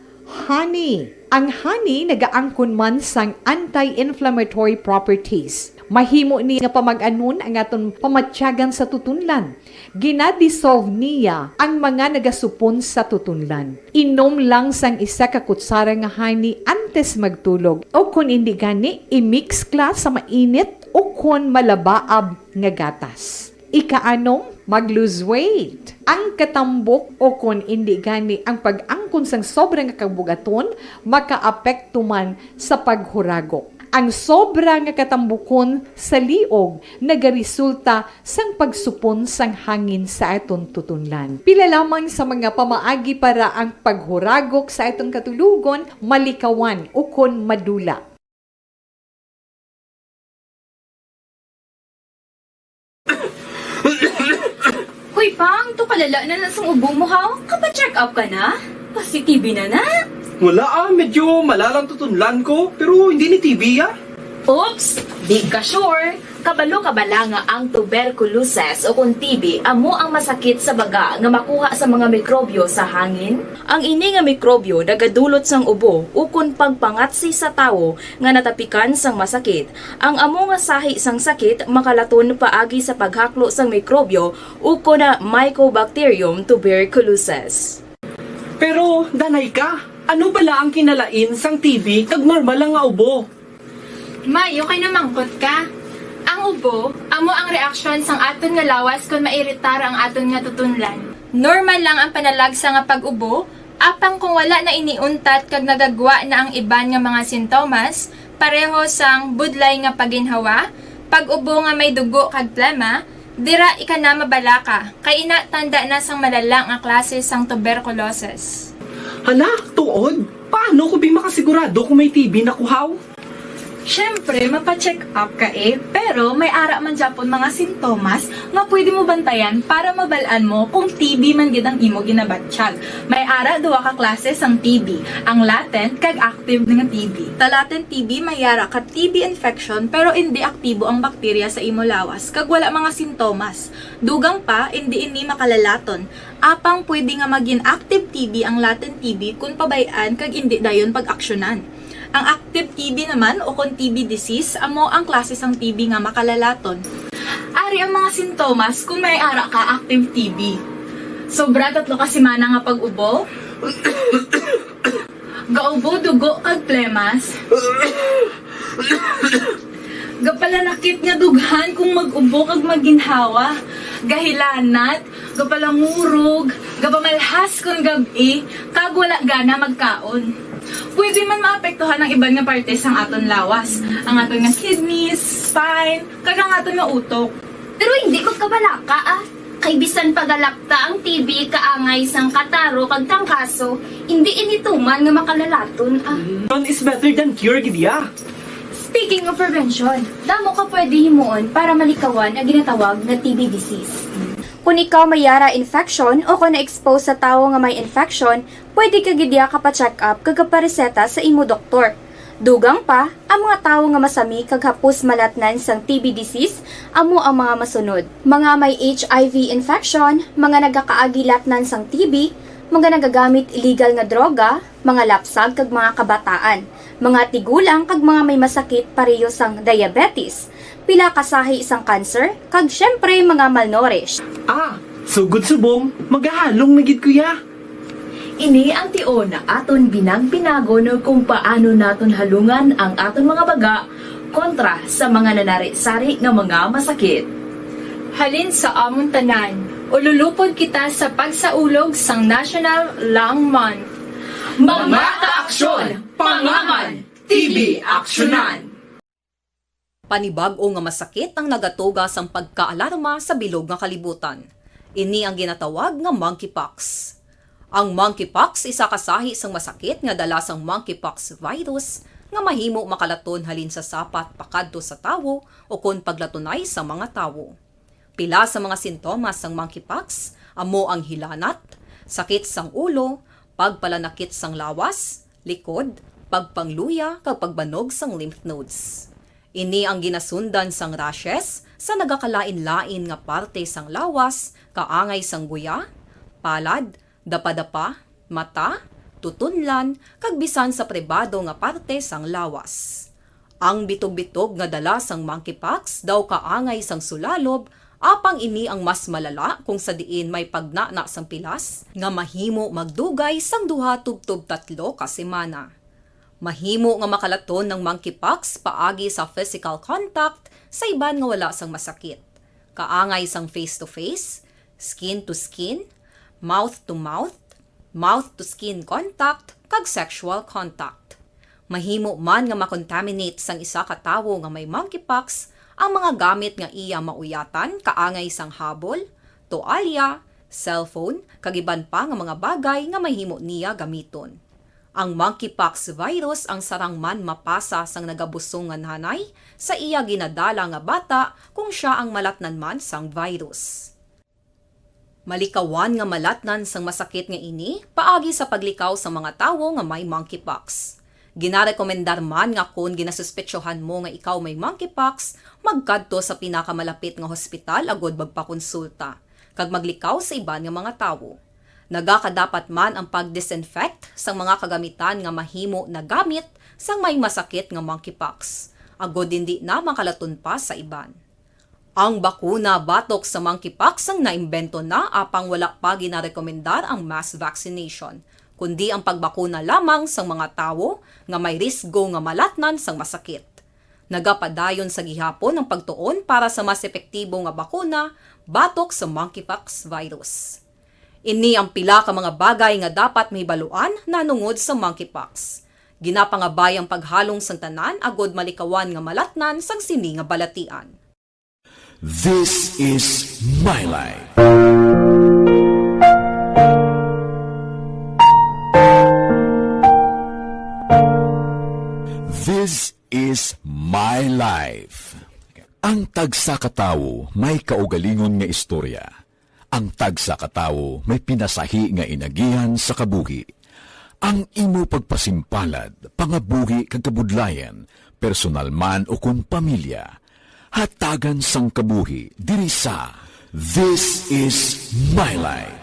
honey. Ang honey nagaangkon man sang anti-inflammatory properties. Mahimo ni nga pamag-anon ang aton pamatyagan sa tutunlan. Gina-dissolve niya ang mga nagasupon sa tutunlan. Inom lang sang isa ka kutsara nga honey antes magtulog, o kon indi gani, i-mix ka sa mainit o kon malabaab nga gatas. Ikaanom, mag-lose weight. Ang katambok o kon indi gani ang pag-angkon sang sobra nga kabugaton makaapekto man sa paghuragok. Ang sobra nga katambukon sa liog nagaresulta sang pagsupon sang hangin sa aton tutunlan. Pila lamang sa mga pamaagi para ang paghuragok sa aton katulogon malikawan ukon madula. Hoy, Pang, to kalala na na sang ubo mo, ha? Kapa-check up ka na? Pasi-T B na na? Wala, ah, medyo malalang tutunlan ko, pero hindi ni T B, ah. Oops! Di ka sure? Kabalo ka bala nga ang tuberculosis o kon T B amo ang masakit sa baga nga makuha sa mga mikrobyo sa hangin? Ang ini nga mikrobyo nagadulot sang ubo ukon pagpangatsi sa tawo nga natapikan sang masakit. Ang amo nga sahi sang sakit makalaton paagi sa paghaklo sang mikrobyo ukon Mycobacterium tuberculosis. Pero, danay ka, ano bala ang kinalain sang T B kag normal lang nga ubo? May, okay na mangkot ka. Ang ubo, amo ang reaksyon sang aton nga lawas kon mairitar ang aton nga tutunlan. Normal lang ang panalagsa nga pag-ubo, apang kung wala na ini untat kag nagagwa na ang iban nga mga sintomas, pareho sang budlay nga paginhawa, pag-ubo nga may dugo kag plema, dira ika na mabalaka, kay ina tanda na sang malala nga klase sang tuberculosis. Hala, tuod? Paano ko bi makasigurado kung may T B na ko, haw? Siyempre, mapa-check up ka, eh. Pero may ara man gyapon mga sintomas nga pwede mo bantayan para mabal-an mo kung T B man gid ang imo ginabatyag. May ara duha ka klase sang T B, ang latent kag active nga T B. Sa latent T B, may ara ka T B infection pero indi aktibo ang bakterya sa imo lawas kag wala mga sintomas. Dugang pa, indi ini makalalaton. Apang pwede nga magin active T B ang latent T B kon pabay-an kag indi dayon pag-aksyonan. Ang active T B naman, o kon T B disease, amo ang klase sang T B nga makalalaton. Ari ang mga sintomas kon may ara ka active T B. Sobra tatlo ka semana nga pag-ubo. Gaubo, dugo, kag plemas. Gapalanakit nga dughan kung mag-ubo kag maginhawa. Gahilanat, gapalangurog, gapamalhas kon gab-i, kag wala gana magkaon. Pwede man maapektuhan ang iban nga parte sang aton lawas, ang aton nga kidneys, spine, kag ang aton nga utok. Pero hindi magkabalaka, ah. Kay bisan pagalakta ang T B kaangay sang kataro kag trangkaso, hindi ini tuman nga makalalaton, ah. Prevention is better than cure gid, ya. Speaking of prevention, damo ka pwede himuon para malikawan ang ginatawag nga T B disease. Kung ikaw may yara infection o kung na-expose sa tawo nga may infection, pwede ka gid ya kapa-check up kag kapareseta sa imo doktor. Dugang pa, ang mga tawo nga masami kag hapos malatnan sang T B disease amo ang mga masunod: mga may H I V infection, mga nagakaagi latnan sang T B, mga nagagamit illegal nga droga, mga lapsag kag mga kabataan, mga tigulang kag mga may masakit pareho sang diabetes, pila ka sahi sang cancer, kag siyempre mga malnourished. Ah, sugod subong, magahalong na gid ko ya. Ini ang tion nga aton binag-binagon kung paano naton halungan ang aton mga baga kontra sa mga nanari-sari nga mga masakit. Halin sa amon tanan, ululupod kita sa pagsaulog sang National Lung Month. Mga kaaksyon, pangaman, T B aksyonan. Panibag-o nga masakit ang nagatuga sang pagkaalarma sa bilog nga kalibutan. Ini ang ginatawag nga monkeypox. Ang monkeypox isa ka sahi sang masakit nga dala sang monkeypox virus nga mahimo makalaton halin sa sapat pakadto sa tawo ukon paglatunay sa mga tawo. Pila sa mga sintomas sang monkeypox amo ang hilanat, sakit sang ulo, pagpalanakit sang lawas, likod, pagpangluya, kag pagbanog sang lymph nodes. Ini ang ginasundan sang rashes sa nagakalain-lain nga parte sang lawas, kaangay sang guya, palad, dapadapa, mata, tutunlan, kag bisan sa pribado nga parte sang lawas. Ang bitog-bitog nga dala sang monkeypox daw kaangay sang sulalob, apang ini ang mas malala kung sa diin may pagnana sang pilas nga mahimo magdugay sang duha tubtob tatlo ka semana. Mahimo nga makalaton ang monkeypox paagi sa physical contact sa iban nga wala sang masakit, kaangay sang face-to-face, skin-to-skin, mouth-to-mouth, mouth-to-skin contact, kag sexual contact. Mahimo man nga makontaminate sang isa ka tawo nga may monkeypox ang mga gamit nga iya mauyatan, kaangay sang habol, toalya, cellphone, kag iban pa nga mga bagay nga mahimo niya gamiton. Ang monkeypox virus ang sarang man mapasa sang nagabusong nga nanay sa iya ginadala nga bata kung sia ang malatnan man sang virus. Malikawan nga malatnan sang masakit nga ini paagi sa paglikaw sa mga tawo nga may monkeypox. Ginarekomendar man nga kon ginasuspetsohan mo nga ikaw may monkeypox, magkadto sa pinakamalapit nga hospital agud magpakonsulta, kag maglikaw sa iban nga mga tawo. Nagakadapat man ang pag-disinfect sang mga kagamitan nga mahimo nagamit sang may masakit nga monkeypox, agud indi na makalaton pa sa iban. Ang bakuna batok sa monkeypox ang naimbento na, apang wala pa ginarekomendar ang mass vaccination, kundi ang pagbakuna lamang sang mga tawo nga may risgo nga malatnan sang masakit. Nagapadayon sa gihapon ang pagtuon para sa mas epektibo nga bakuna batok sa monkeypox virus. Ini ang pila ka mga bagay nga dapat mahibaluan nahanungod sa monkeypox. Ginapangabay ang paghalong sang tanan agud malikawan nga malatnan sang sini nga balatian. This is my life. This is my life. Ang tagsa ka tawo may kaugalingon nga istorya. Ang tagsa ka tawo may pinasahi nga inagihan sa kabuhi. Ang imo pagpasimpalad, pangabuhi kag kabudlayan, personal man ukon pamilya, hatagan sang kabuhi diri sa This Is My Life.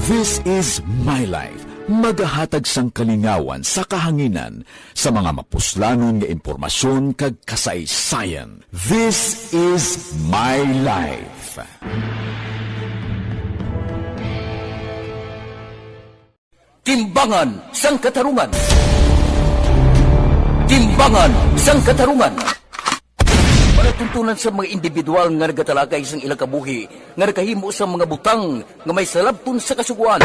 This Is My Life, magahatag sang kalingawan sa kahanginan sa mga mapuslanon nga impormasyon kag kasaysayan. This Is My Life. Timbangan sang Katarungan. Timbangan sang Katarungan. Palatuntunan sa mga individual nga nagatalakay sang ilang kabuhi nga nakahimo sang mga butang nga may salabton sa Kasugoan.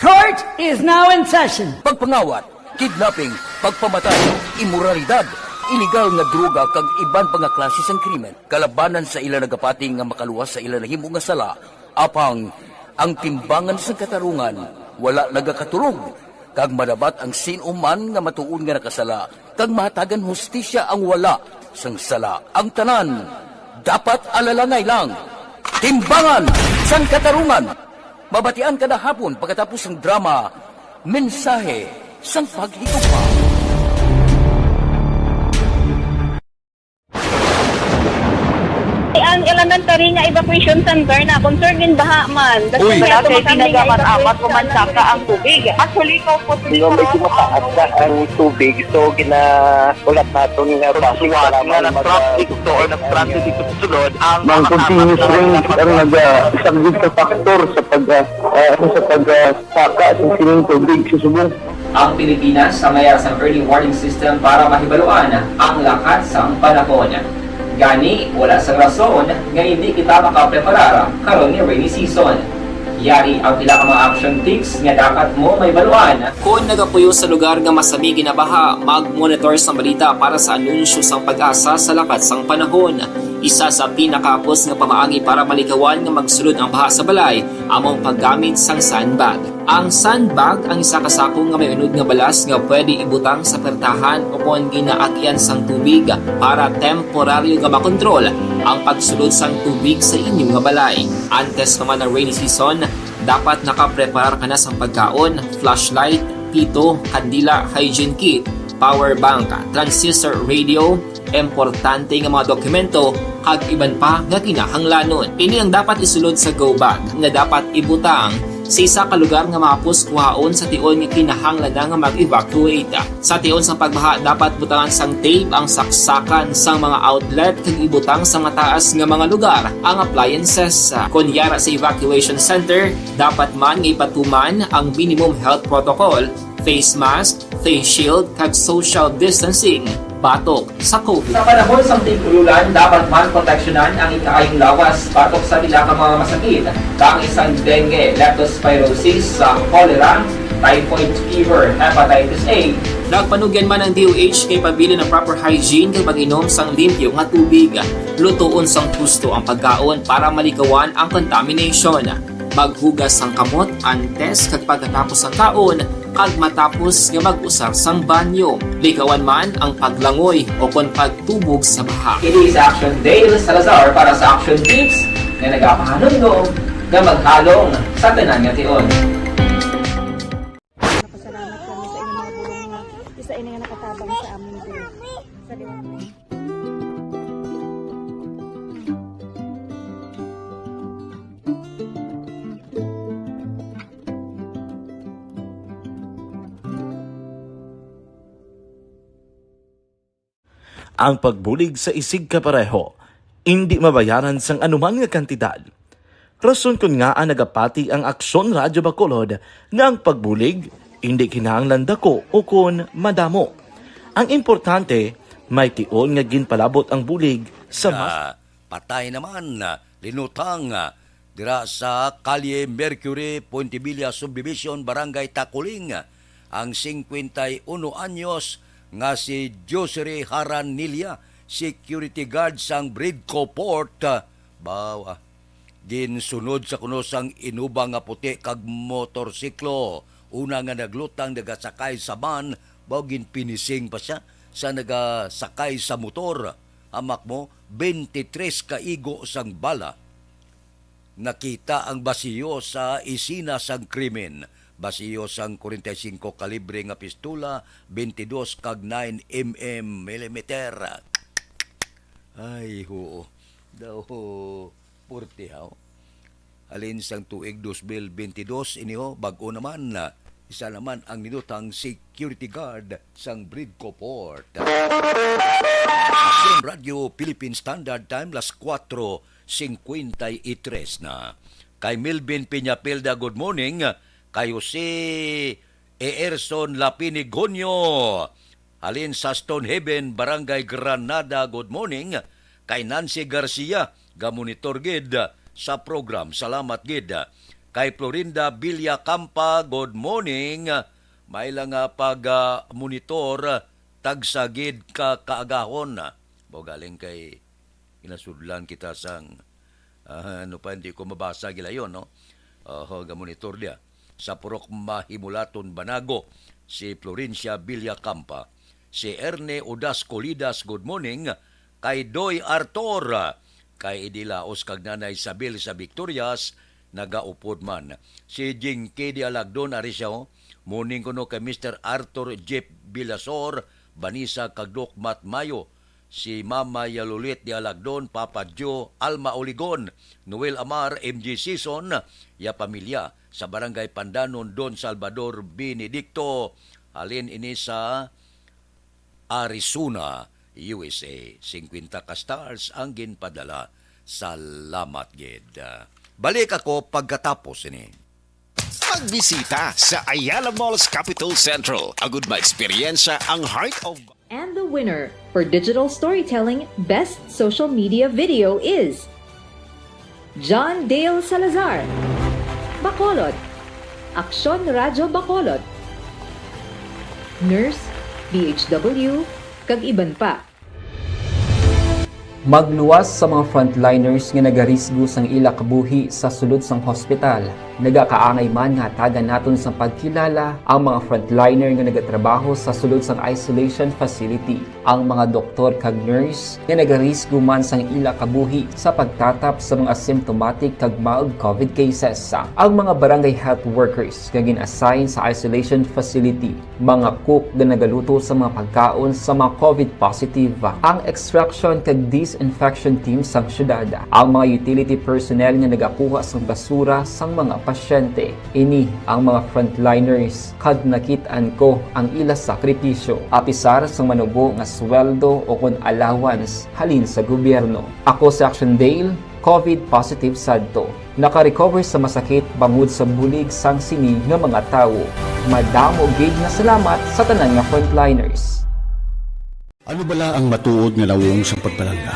Court is now in session. Pagpangawat, kidnapping, pagpamatay, imoralidad, iligal nga droga kag iban pa nga klase sang krimen kalabanan sa ila nagapati nga makaluwas sa ila nahimo nga sala. Apang ang Timbangan sang Katarungan wala nagakaturog, kag madabat ang sin-o man nga matuod nga nakasala, kag mahatagan hustisya ang wala sang sala. Ang tanan dapat alalangay lang. Timbangan sang Katarungan. Mabatian kada hapon pagkatapos sang drama, Mensahe sang Paghigugma. Ang elementary nga evacuation center na concern in baha man. Uy. Wala kay ginagamat-amat o mansaka ang tubig. Actually, ikaw po, medyo mataas na ang tubig. So, gina-, ulat naton nga base nga para na mag-, nag-traffic to or nag-transit dito sa sulod ang mga continuous rain ang nagasaglit sa factor sa pag, ah, ah, sa pag, ah, saka sa sining tubig sa subong. Ang Pilipinas ang mayara sang early warning system para mahibaluan ang lakat sang panahon. Gani, wala sang rason nga hindi kita makapreparar karon nga rainy season. Yari ang pila ka mga action tips nga dapat mo mahibaluan. Kon nagapuyo sa lugar nga masami ginabaha, mag-monitor sang balita para sa anunsyo sang PAGASA sa lakat sang panahon. Isa sa pinakahapos nga pamaagi para malikawan nga magsulod ang baha sa balay amo ang paggamit sang sandbag. Ang sandbag ang isa ka sako nga may unod nga balas nga pwede ibutang sa pertahan o kon ginaagian sang tubig para temporaryo nga makontrol ang pagsulod sang tubig sa inyo nga balay. Antes pa man ang rainy season, dapat nakapreparar ka na sang pagkaon, flashlight, pito, kandila, hygiene kit, power bank, transistor radio, importante nga mga dokumento, kag iban pa nga kinahanglanon. Ini ang dapat isulod sa go bag nga dapat ibutang sa isa ka lugar nga mahapos kuhaon sa tion nga kinahanglan na nga mag-evacuate. Sa tion sang pagbaha, dapat butangan sang tape ang saksakan sang mga outlet kag ibutang sa mataas nga mga lugar ang appliances. Kon yara sa evacuation center, dapat man nga ipatuman ang minimum health protocol, face mask, face shield, kag social distancing batok sa COVID. Sa panahon sang tig-ululan, dapat man proteksyonan ang ikaayong lawas batok sa pila ka mga masakit, kaangay sang dengue, leptospirosis, sa cholera, typhoid fever, hepatitis A. Nagpanugyan man ang D O H kay pabilin ang proper hygiene kag pag-inom sang limpyo nga tubig. Lutoon sang husto ang pagkaon para malikawan ang contamination. Maghugas sang kamot antes kag pagkatapos sang kaon kag matapos nga mag-usar sang banyo. Likawan man ang paglangoy o kon pagtubog sa baha. Ini si Action Dale Salazar para sa Action Tips nga nagapahanumdom nga maghalong sa tanan nga tion. Napasalamat kami sa inyong mga bulong nga isa ini nga nakatabang sa amin din. Sa liwanag. Ang pagbulig sa isigkapareho indi mabayaran sang anuman nga kantidad. Rason kon ngaa nagapati ang Aksyon Radyo Bacolod nga ang pagbulig indi kinahanglan dako ukon madamo. Ang importante, may tion nga ginpalabot ang bulig sa mas Nga patay naman, ah, linutang, ah, dira sa Kalye Mercury, Fuentebella Subdivision, Barangay Taculing, ah, ang singkwenta y uno anyos nga si Josery Haranilla, security guard sang Bridco Port, ah, baw, ah, ginsunod sa kuno sang inuba nga puti kag motorsiklo. Una nga naglutang, nagasakay sa van, baw ginpinising pa sia sa nagasakay sa motor. Hamak mo, twenty-three ka igo sang bala. Nakita ang basiyo sa isina sang krimen. Basiyo sang forty-five kalibre nga pistola, twenty-two kag nine M M millimeter. Ay, huo. Daw, purti, haw. Halin sang tuig dos mil bentidós ini, ho, bag-o naman, ah, isa naman ang nindutang security guard sang Bridco Port. Aksyon Radyo Philippine Standard Time, las kuwatro singkwenta y tres na. Kay Melvin Peñapilda, good morning. Kay Jose Eerson Lapinigonyo, halin sa Stonehaven, Barangay Granada, good morning. Kay Nancy Garcia, gamonitor gid sa program. Salamat gid. Kay Florinda Villacampa, good morning. May lang nga pag, ah, monitor, tagsa gid ka kaagahon. Mao galing kay ginasudlan kita sang, ah, ano pa, hindi ko mabasa gilayon, no? Oho, gamonitor dia. Sa Purok Mahimulaton, Banago, si Florencia Villacampa, si Erne Odas Colidas, good morning, kay Doy Artor, kay Idi Laos kag Nanay Isabel sa Victorias, nagaupod man. Si Jinky Dialagdon, ari siya, oh. Morning kuno kay Mister Arthur Jeff Villasor, Vanessa kag Doc Matt Mayo, si Mama Yalulit Dialagdon, Papa Joe, Alma Oligon, Noel Amar, M J Season, ya pamilya sa Barangay Pandanon, Don Salvador Benedicto. Halin ini sa Arizona, U S A. Singkwenta ka stars ang ginpadala. Salamat gid. Balik ako pagkatapos ini. Magbisita sa Ayala Malls Capitol Central. Agud maeksperiensya ang Heart of And the winner for digital storytelling best social media video is John Dale Salazar, Bacolod, Aksyon Radyo Bacolod, Nurse, D H W, kag iban pa. Magluwas sa mga frontliners nga nagarisgo sang ila kabuhi sa sulod sang hospital. Nagakaangay man nga hatagan naton sang pagkilala ang mga frontliner nga nagatrabaho sa sulod sang isolation facility, ang mga doktor kag nurse nga nagarisgo man sang ila kabuhi sa pagtatap sa mga symptomatic kag mild covid cases, ang mga barangay health workers nga gin-assign sa isolation facility, mga cook nga nagaluto sa mga pagkaon sa mga covid positive, ang extraction kag disinfection team sang syudad, ang mga utility personnel nga nagakuha sang basura sang mga pasyente. Ini ang mga frontliners, kag nakit-an ko ang ila sakripisyo, apisar sang manubo nga sweldo o kon allowance halin sa gobyerno. Ako si Action Dale, covid positive sadto. Naka-recover sa masakit bangod sa bulig sang sini nga mga tawo. Madamo gid nga salamat sa tanan nga frontliners. Ano bala ang matuod nga nawong sang pagpalangga?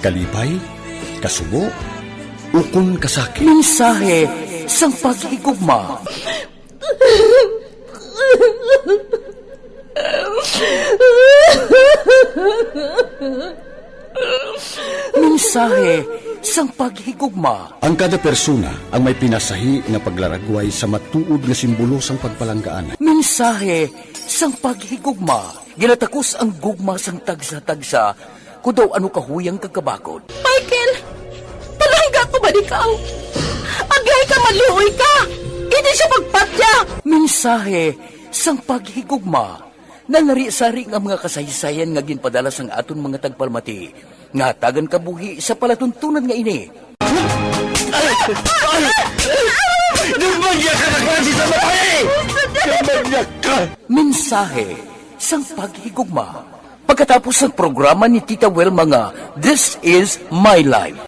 Kalipay? Kasubo? Ukon kasakit? Mensahe sang paghigugma. Mensahe sang paghigugma. Ang kada persona ang may pinasahi nga paglaragway sa matuod nga simbolo sang pagpalanggaan. Mensahe sang paghigugma. Ginatakos ang gugma sang tagsa-tagsa, kon daw ano kahuyang kag kabakod. Michael, palangga ko ba ikaw? Agay ka, maluoy ka! Hindi siya magpatya! Mensahe sang paghigugma. Nalari-sari nga mga kasaysayan nga ginpadala sang aton mga tagpalamati, nga hatagan kabuhi sa palatuntunan nga ini. Ay! Ay! Ay! Nagmanyag ka na klase sa babae! Nagmanyag ka! Mensahe sang paghigugma. Pagkatapos sang programa ni Tita Wilma nga This Is My Life.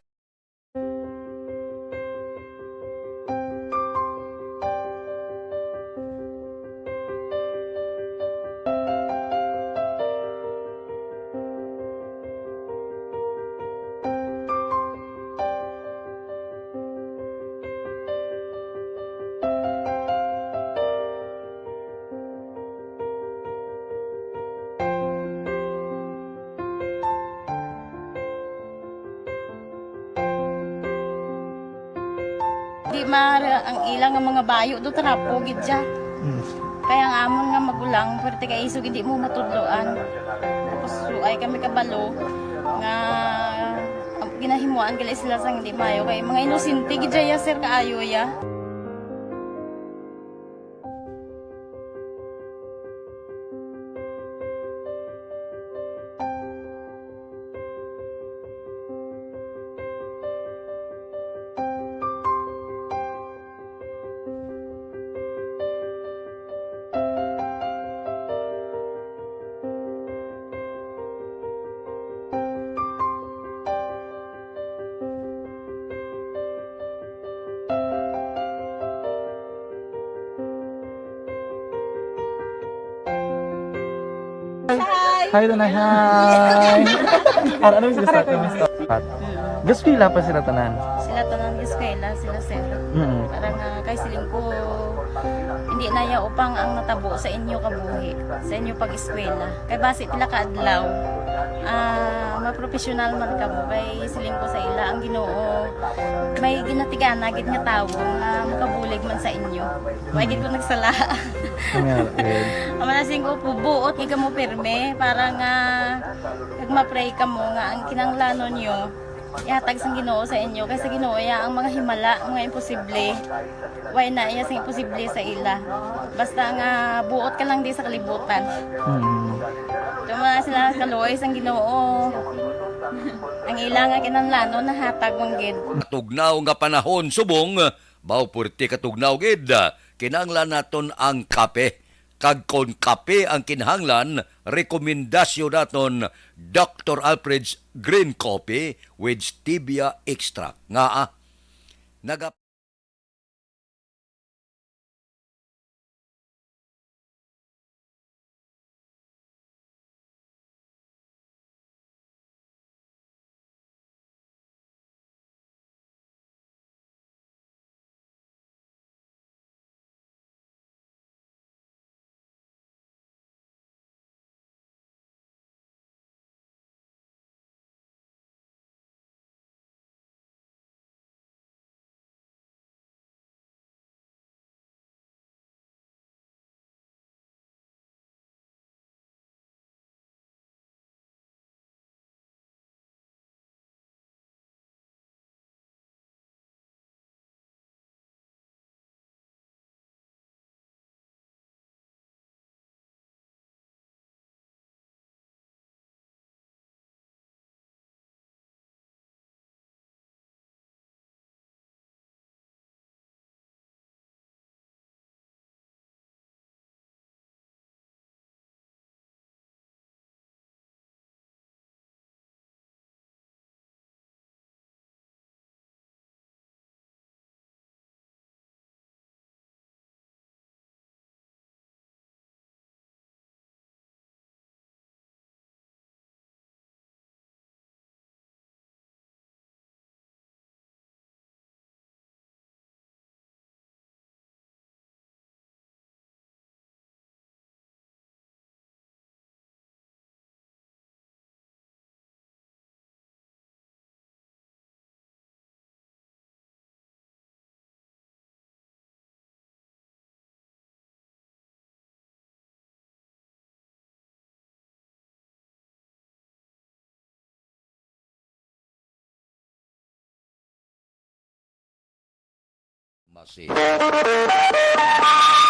Di ma-, ang ila nga mga bayo do trapo gid siya. Mm. Kaya ang amon nga magulang, pwerte kay isog hindi mo matudloan. Tapos suay kami kabalo nga ang ginahimuan gali sila sang hindi maayo kay mga inosente gid siya, sir, kaayo ya. Hi. Hi, Tanay. Hi. Ano, ano yung sila sa akin? Gas-eskwela pa sila tanan? Sila tanan gas-eskwela, sila, sir. Mm. Parang, ah, kay siling ko, hindi na ya upang ang natabo sa inyo kabuhi, sa inyo pag-eskwela. Kay basi pila ka adlaw, ah, mapropesyonal man kamo. Kay siling ko sa ila, ang Ginoo may ginatigana gid nga tawo nga makabulig man sa inyo. Wa gid ko nagsala. Amen. Ang mga siling ko, buot gid kamo pirme para nga kag ma-pray kamo nga ang kinahanglanon nyo ihatag sang Ginoo sa inyo, kay sa Ginoo ya ang mga himala, mga imposible. Way na iya sing imposible sa ila. Basta nga buot ka lang di sa kalibutan. Mm. Tuma sila kaluoy sang Ginoo. Ang ila nga kinahanglanon nahatag man gid. Tugnaw nga panahon subong, baw purti ka tugnaw gid. Kinahanglan naton ang kape. Kag kon kape ang kinahanglan, rekomendasyon naton Doktor Alfred's Green Coffee with Stevia Extract. Ngaa? Naga-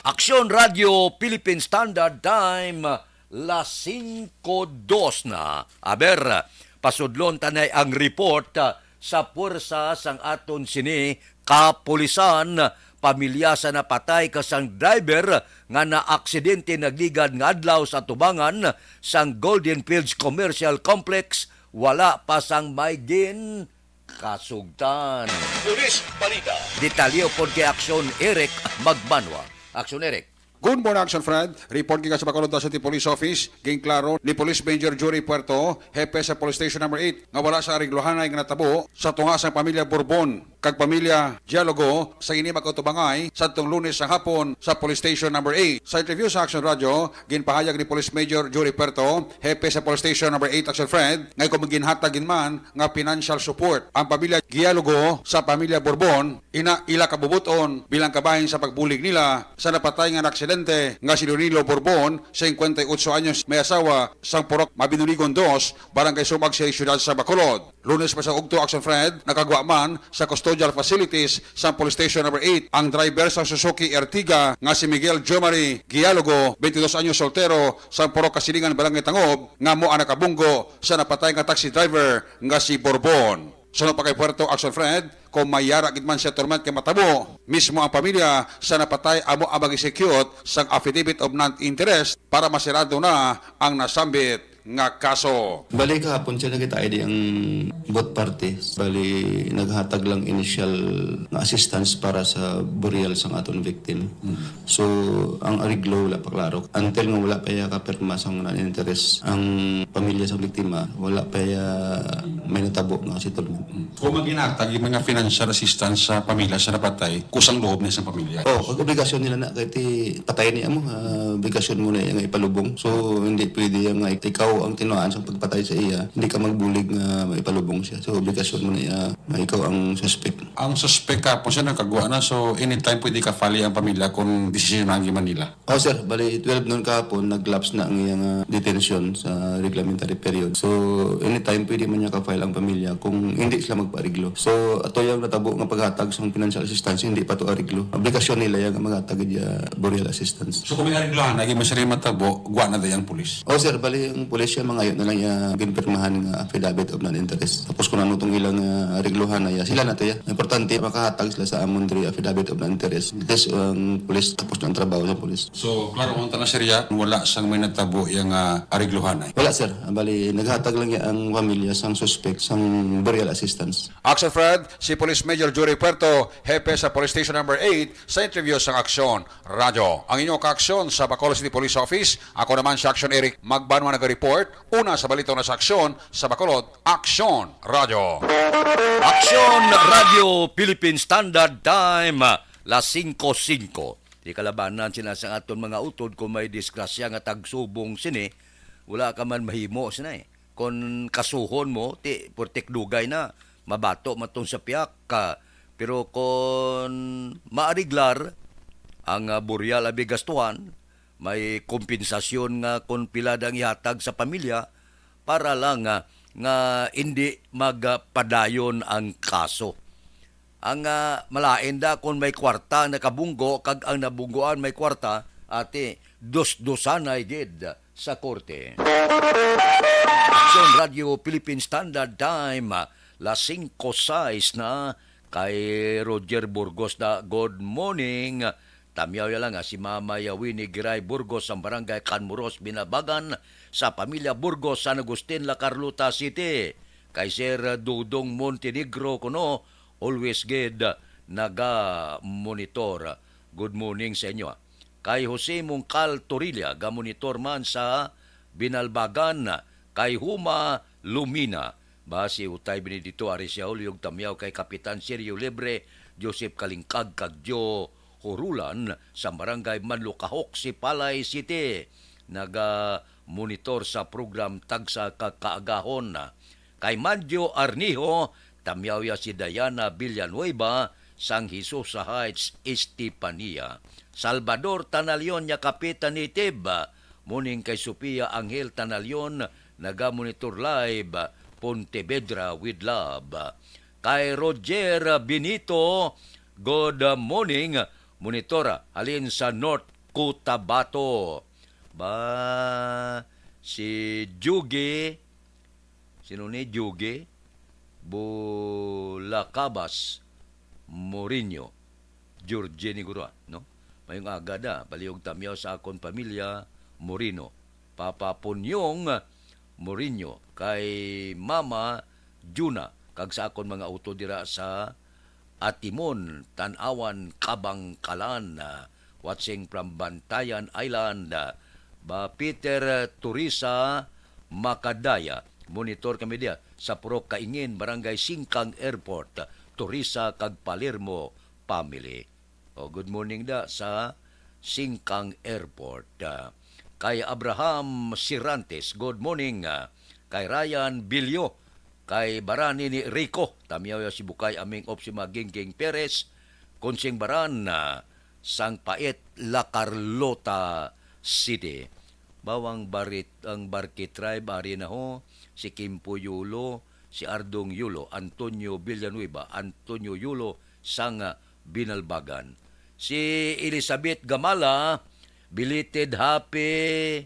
Aksyon Radio Philippine Standard Time, las singko dos na. Aber, pasudlon tanay ang report, ah, sa puwersa sang aton sini kapulisan, pamilya sa napatay kag sang driver nga naaksidente nagligad nga adlaw sa tubangan sang Golden Fields Commercial Complex, wala pa sang may gin kasugtan. Police Balita. Detalye pod kay Aksyon Eric Magbanwa. Aksyon Eric. Good morning, Action Fred. Report gikan sa Bacolod City Police Office. Ginklaro ni Police Major Jury Puerto, hepe sa Police Station Number eight, nga wala sa ariglohanay nga natabo sa tunga sang pamilya Borbon kag pamilya Dialogo sa ini magkatubangay sadtong Lunes sa hapon sa Police Station Number eight. Sa interview sa Action Radio, ginpahayag ni Police Major Jury Puerto, hepe sa Police Station Number eight, Action Fred, nga kon ginhatag gid man nga financial support ang pamilya Dialogo sa pamilya Borbon, ina ila kabubuton bilang kabahin sa pagbulig nila sa napatay nga naaksidente nga si Leonilo Borbon, singkwenta y otso anyos, may asawa, sang Purok Mabinoligon dos, Barangay Subag City, Siyudad sa Bacolod. Lunes pa sa ugto, Action Fred, nakagwa man sa custodial facilities sa Police Station Number eight ang driver sa Suzuki Ertiga nga si Miguel Jomari Gialogo, twenty-dos anyos, soltero, sa Purok Kasilingan, Barangay Tangob, nga amo ang nakabunggo sa napatay nga taxi driver nga si Borbon. Suno pa kay Puerto, Action Fred, kung may yara gid man settlement kay matabo, mismo ang pamilya sa napatay amo ang mag-execute sang affidavit of non-interest para masirado na ang nasambit nga kaso. Bali, kahapon siya nakita, I D, ang both parties. Bali, naghatag lang initial nga assistance para sa burial sang aton victim. Mm. So, ang ariglo wala pa klaro. Until nga wala pa iya kapirma sang non-interest ang pamilya sa biktima, wala pa iya may natabo nga settlement. Mm. Kung maghinatag yung mga financial assistance sa pamilya sa napatay, kusang loob na sa pamilya. Oh, kag obligasyon nila na, kay ti patay ni amo, ah, obligasyon mo na iya nga ipalubong. So, hindi pwede iya nga ikaw ang tinuan sa pagpatay sa iya, hindi ka magbulig nga ipalubong siya. So, obligasyon mo na iya nga ikaw ang suspect. Ang suspect ka po siya nakagwa na, so anytime pwede ka file ang pamilya kung desisyon na ang nila. Oh, sir, bali twelve noon kahapon, nag-lapse na ang iyang, ah, detention sa reglementary period. So, anytime pwede man niya ka-file ang pamilya kung hindi sila magpaariglo. So, ato yung natabo nga paghatag sa financial assistance, hindi pa to ariglo. Obligasyon nila yung maghatag iya burial assistance. So, kung may ariglohan, lagi masari matabo, gwa na dayang pulis. Oh, sir, bali ang pulis siya mangayo na lang iya ginpirmahan nga affidavit of non-interest. Tapos kung ano tong ilang, ah, ariglohan na iya, sila na to iya. Importante, makahatag sila sa amon diri affidavit of non-interest. This, ang pulis, tapos na ang trabaho sa pulis. So, klaro ang tanan, sir, ya, wala sang may natabo yang, ah, ariglohan ay? Wala, sir. Bali, naghatag lang ya ang pamilya sang suspect sang burial assistance. Action Fred, si Police Major Jury Puerto, hepe sa Police Station Number eight, sa interview sang Aksyon Radyo. Ang inyo kaaksyon sa Bacolod City Police Office, ako naman si Action Eric Magbanwa nag-report, una sa balita na sa aksyon sa Bacolod, Aksyon Radyo. Aksyon Radyo Philippine Standard Time, las singko singko. Di kalabanan sina sa aton mga utod kung may disgrasya nga tagsubong sini, wala ka man mahimo sina eh. Kon kasuhon mo, ti, purtik dugay na, mabato man tong sa piyak ka. Pero kon maariglar ang, ah, burial abi gastuhan, may kompensasyon nga kon pila dang ihatag sa pamilya para lang, ah, nga indi magpadayon ang kaso. Ang, ah, malain da kon may kwarta ang nakabunggo kag ang nabunggoan may kwarta, ati, dusdusanay gid sa korte. Aksyon Radio Philippine Standard Time, las singko sais na. Kay Roger Burgos na, good morning. Tamyaw ya lang, ah, si Mama Yawini Giray Burgos sa Barangay Canmuros, Binabagan, sa pamilya Burgos, San Agustin, La Carlota City. Kay Sir Dudong Montenegro kuno, always gid naga-monitor. Good morning sa inyo, ah. Kay Jose Mungkal Torilla, ga-monitor man sa Binalbagan. Kay Huma Lumina, ba si Utay Benedicto Arisiaulio, tamyaw kay Kapitan Sergio Libre, Joseph Kalingkag, kag Joe Hurulan sa Barangay Manlukahok, Sipalay City. Naga-monitor sa program Tagsa ka Kaagahon. Kay Manjo Arnijo, tamyaw ya si Diana Villanueva, sang Hisusa Heights, Estepania. Salvador Tanalion ya Kapitan Native, morning kay Sofia Angel Tanalion, naga-monitor live, Pontevedra with love. Kay Roger Benito, Good morning, monitor halin sa North Cotabato. Ba, si Jugi, sino ni Jugi? Bulacabas Mourinho. Georgine Gurua, no? Mayong aga da, baliog tamyaw sa akon pamilya, Moreno. Papa Punyong Mourinho, kay Mama Juna, kag sa akon mga utod dira sa Atimon, Tan-awan, Kabangkalan. Ah, watching from Bantayan Island. Ah, ba Peter, ah, Turisa Makadaya. Monitor kami diya sa Purok Kaingin, Barangay Singkang Airport. Turisa kag Palermo family. O, good morning da sa Singkang Airport. Ah, kay Abraham Sirantes, good morning. Ah, kay Ryan Bilyo, kay Barani ni Rico, tamyaw ya si Bukay Aming Opsima Gingging Perez, Kunsing Baran, ah, sang Pait, La Carlota City. Bawang Barit, ang Barki Tribe, ari na ho, si Kimpo Yulo, si Ardong Yulo, Antonio Villanueva, Antonio Yulo, sang, ah, Binalbagan. Si Elizabeth Gamala, belated happy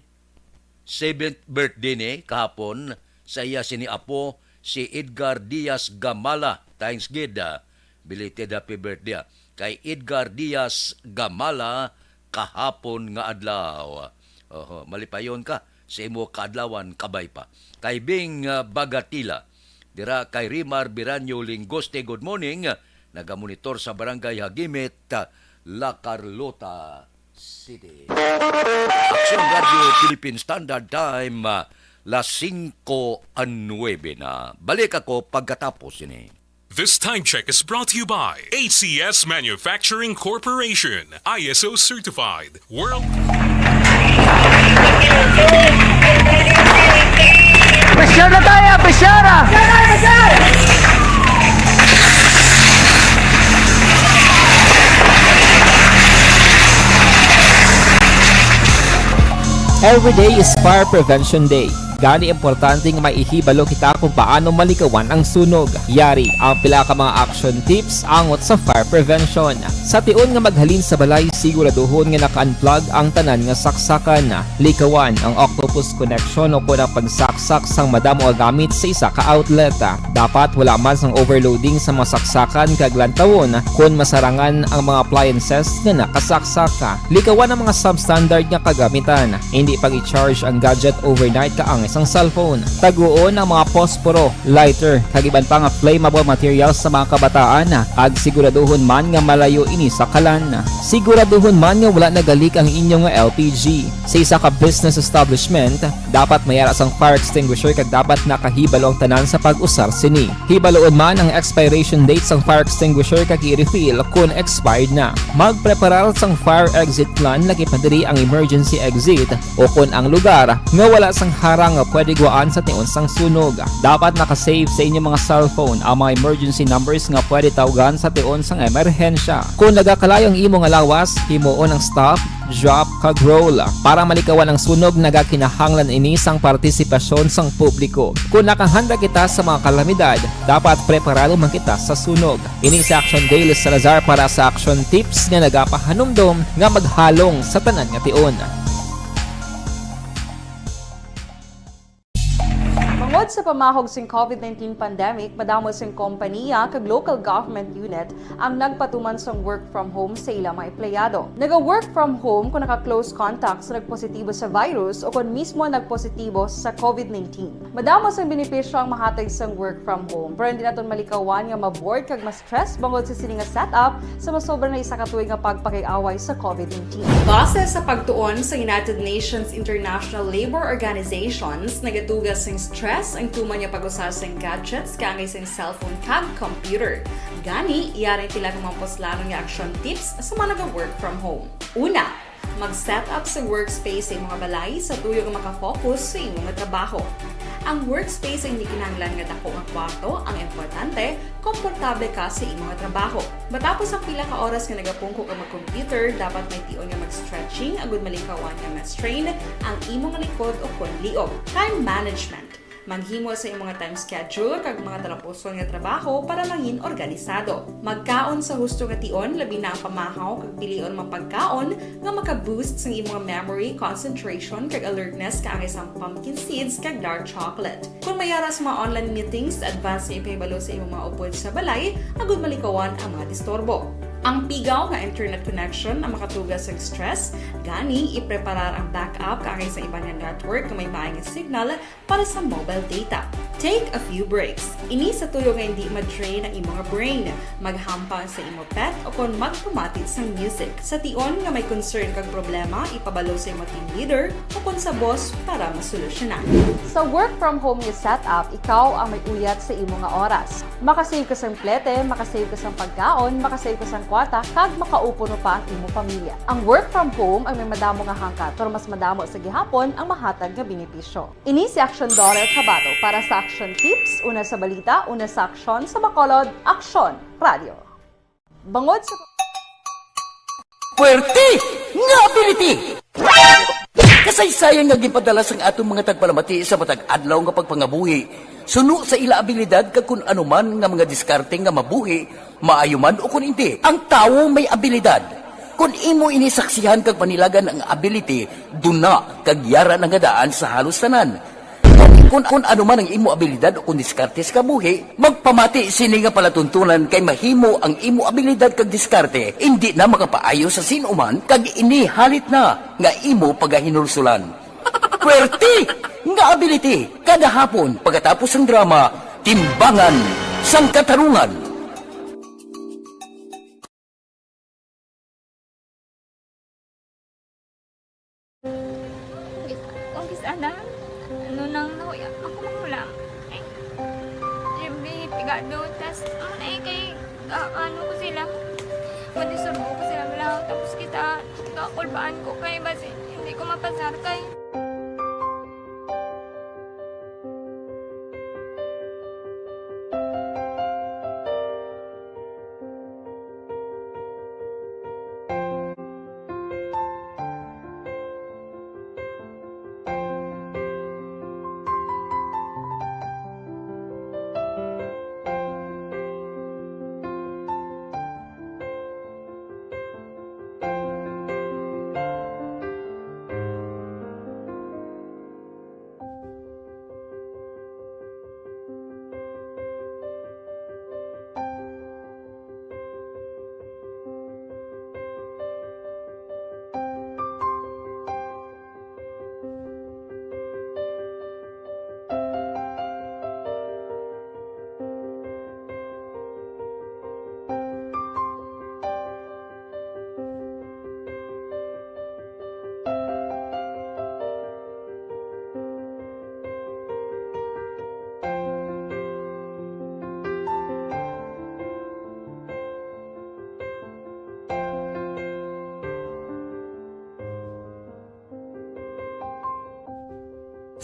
seventh birthday ni kahapon sa iya sini apo, si Edgar Diaz Gamala. Thanks gid, ah. Belated happy birthday, ah, kay Edgar Diaz Gamala kahapon nga adlaw. Oho, malipayon ka sa imo kaadlawan, kabay pa. Kay Bing, ah, Bagatila, dira kay Rimar Biranyo Lingoste, good morning. Nagamonitor sa Barangay Hagimit, ah, La Carlota City. Aksyon Radio Philippine Standard Time, ah, las singko a nuebe na. Balik ako pagkatapos ini. This time check is brought to you by A C S Manufacturing Corporation, I S O certified, world. Pressure na tayo, pressure! Every day is Fire Prevention Day. Gani, importante nga may ihibalo kita kung paano malikawan ang sunog. Yari ang pila ka mga action tips angot sa fire prevention. Sa tion nga maghalin sa balay, siguraduhon nga naka-unplug ang tanan nga saksakan. Likawan ang octopus connection o kon ang pagsaksak sang madamo nga gamit sa isa ka outlet. Dapat wala man sang overloading sa mga saksakan kag lantawon kon masarangan ang mga appliances nga nakasaksak. Likawan ang mga substandard nga kagamitan. Hindi pag-i-charge ang gadget overnight kaangay sang cellphone. Taguon ang mga posporo, lighter, kag iban pa nga flammable materials sa mga kabataan, kag siguraduhon man nga malayo ini sa kalan. Siguraduhon man nga wala nagalik ang inyo nga L P G. Sa isa ka business establishment, dapat may ara sang fire extinguisher kag dapat nakahibalo ang tanan sa pag-usar sini. Hibaloon man ang expiration date sang fire extinguisher kag i-refill kon expired na. Magpreparar sang fire exit plan, lakip na diri ang emergency exit, o kon ang lugar nga wala sang harang nga pwede guwaan sa tion sang sunog. Dapat naka-save sa inyo mga cellphone ang mga emergency numbers nga pwede tawgan sa tion sang emerhensya. Kon nagakalayo ang imo nga lawas, himuon ang stop, drop, kag roll. Para malikawan ang sunog, nagakinahanglan ini sang partisipasyon sang publiko. Kon nakahanda kita sa mga kalamidad, dapat preparado man kita sa sunog. Ini si Action Dale Salazar para sa Action Tips nga nagapahanumdom nga maghalong sa tanan nga tion. Bangod sa pamahog sing covid nineteen pandemic, madamo sing kompaniya kag local government unit ang nagpatuman sang work from home sa ila mga empleyado. Naga-work from home kon naka-close contact sa nagpositibo sa virus o kon mismo nagpositibo sa covid nineteen. Madamo sang benepisyo ang mahatag sang work from home, pero hindi naton malikawan nga ma-bored kag ma-stress bangod sa sini nga setup sa masobra na isa ka tuig nga pagpakig-away sa covid nineteen. Base sa pagtuon sa United Nations International Labour Organizations, nagaduga sing stress ang tuman nga pag-usa sing gadgets kaangay sing cellphone kag computer. Gani, yari ang pila ka mga puslanon nga action tips sa mga naga-work from home. Una, mag-set up sa workspace sa imong balay sa tuyo nga maka-focus sa imong trabaho. Ang workspace ang hindi kinahanglan nga dako nga kwarto, ang importante, komportable ka sa imong trabaho. Matapos ang pila ka oras nga nagapungko ka mag-computer, dapat may tion nga mag-stretching agud malikawan nga ma-strain ang imong likod o kon liog. Time management. Maghimo sa imong time schedule kag mga talapuson nga trabaho para mangin organisado. Magkaon sa husto nga tion, labi na ang pamahaw kag pilion mga pagkaon nga maka-boost sang imong memory, concentration, kag alertness kaangay sang pumpkin seeds kag dark chocolate. Kung may ara sa mga online meetings, advance nga ipahibalo sa imong mga upod sa balay agud malikawan ang mga disturbo. Ang pigaw nga internet connection ang makatuga sa stress, gani ipreparar ang backup kaangay sa iban nga network nga may maay nga signal para sa mobile data. Take a few breaks. Ini sa tuyo nga hindi ma-drain ang imong brain. Maghampang sa imo pet o kon magpamati sang music. Sa tion nga may concern kag problema, ipabalo sa imo team leader o kon sa boss para masolusyonan. Sa work from home nga setup, ikaw ang may uyat sa imo nga oras. Makasave ka sang plete, makasave ka sang pagkaon, makasave ka sang kwarta, kag makaupo pa ang imo pamilya. Ang work from home ang may madamo nga hangkat, pero mas madamo sa gihapon ang mahatag nga benepisyo. Ini si Action Daughter Tabato para sa Action Tips, una sa balita, una sa aksyon, sa Bacolod, Aksyon Radio. Bangod sa Puwerte nga ability! Kasaysayan nga ginpadala sang aton mga tagpalamati sa matag adlaw nga pagpangabuhi, suno sa ila abilidad kag kun ano man nga mga diskarte nga mabuhi, maayo man o kun indi. Ang tawo may abilidad. Kun imo ini saksihan kag panilagan ang ability, duna kag yara na nga daan sa halos tanan. Kun, kun ano man ang imo abilidad o kun diskarte sa kabuhi, magpamati sini nga palatuntunan kay mahimo ang imo abilidad kag diskarte indi na makapaayo sa sin-o man kag ini halit na nga imo pagahinulsulan. Puwerte nga ability kada hapon pagkatapos sang drama, Timbangan sang Katarungan. Uy, Umpis, ana, ano nang nahuya ako manghulam? Ay, Jimmy, pigado, tas, ano na eh, kay, ah, ano ko sila, madisturbo ko sila, wala, tapos kita, kakulbaan ko kay, basi, hindi ko mapasar kay.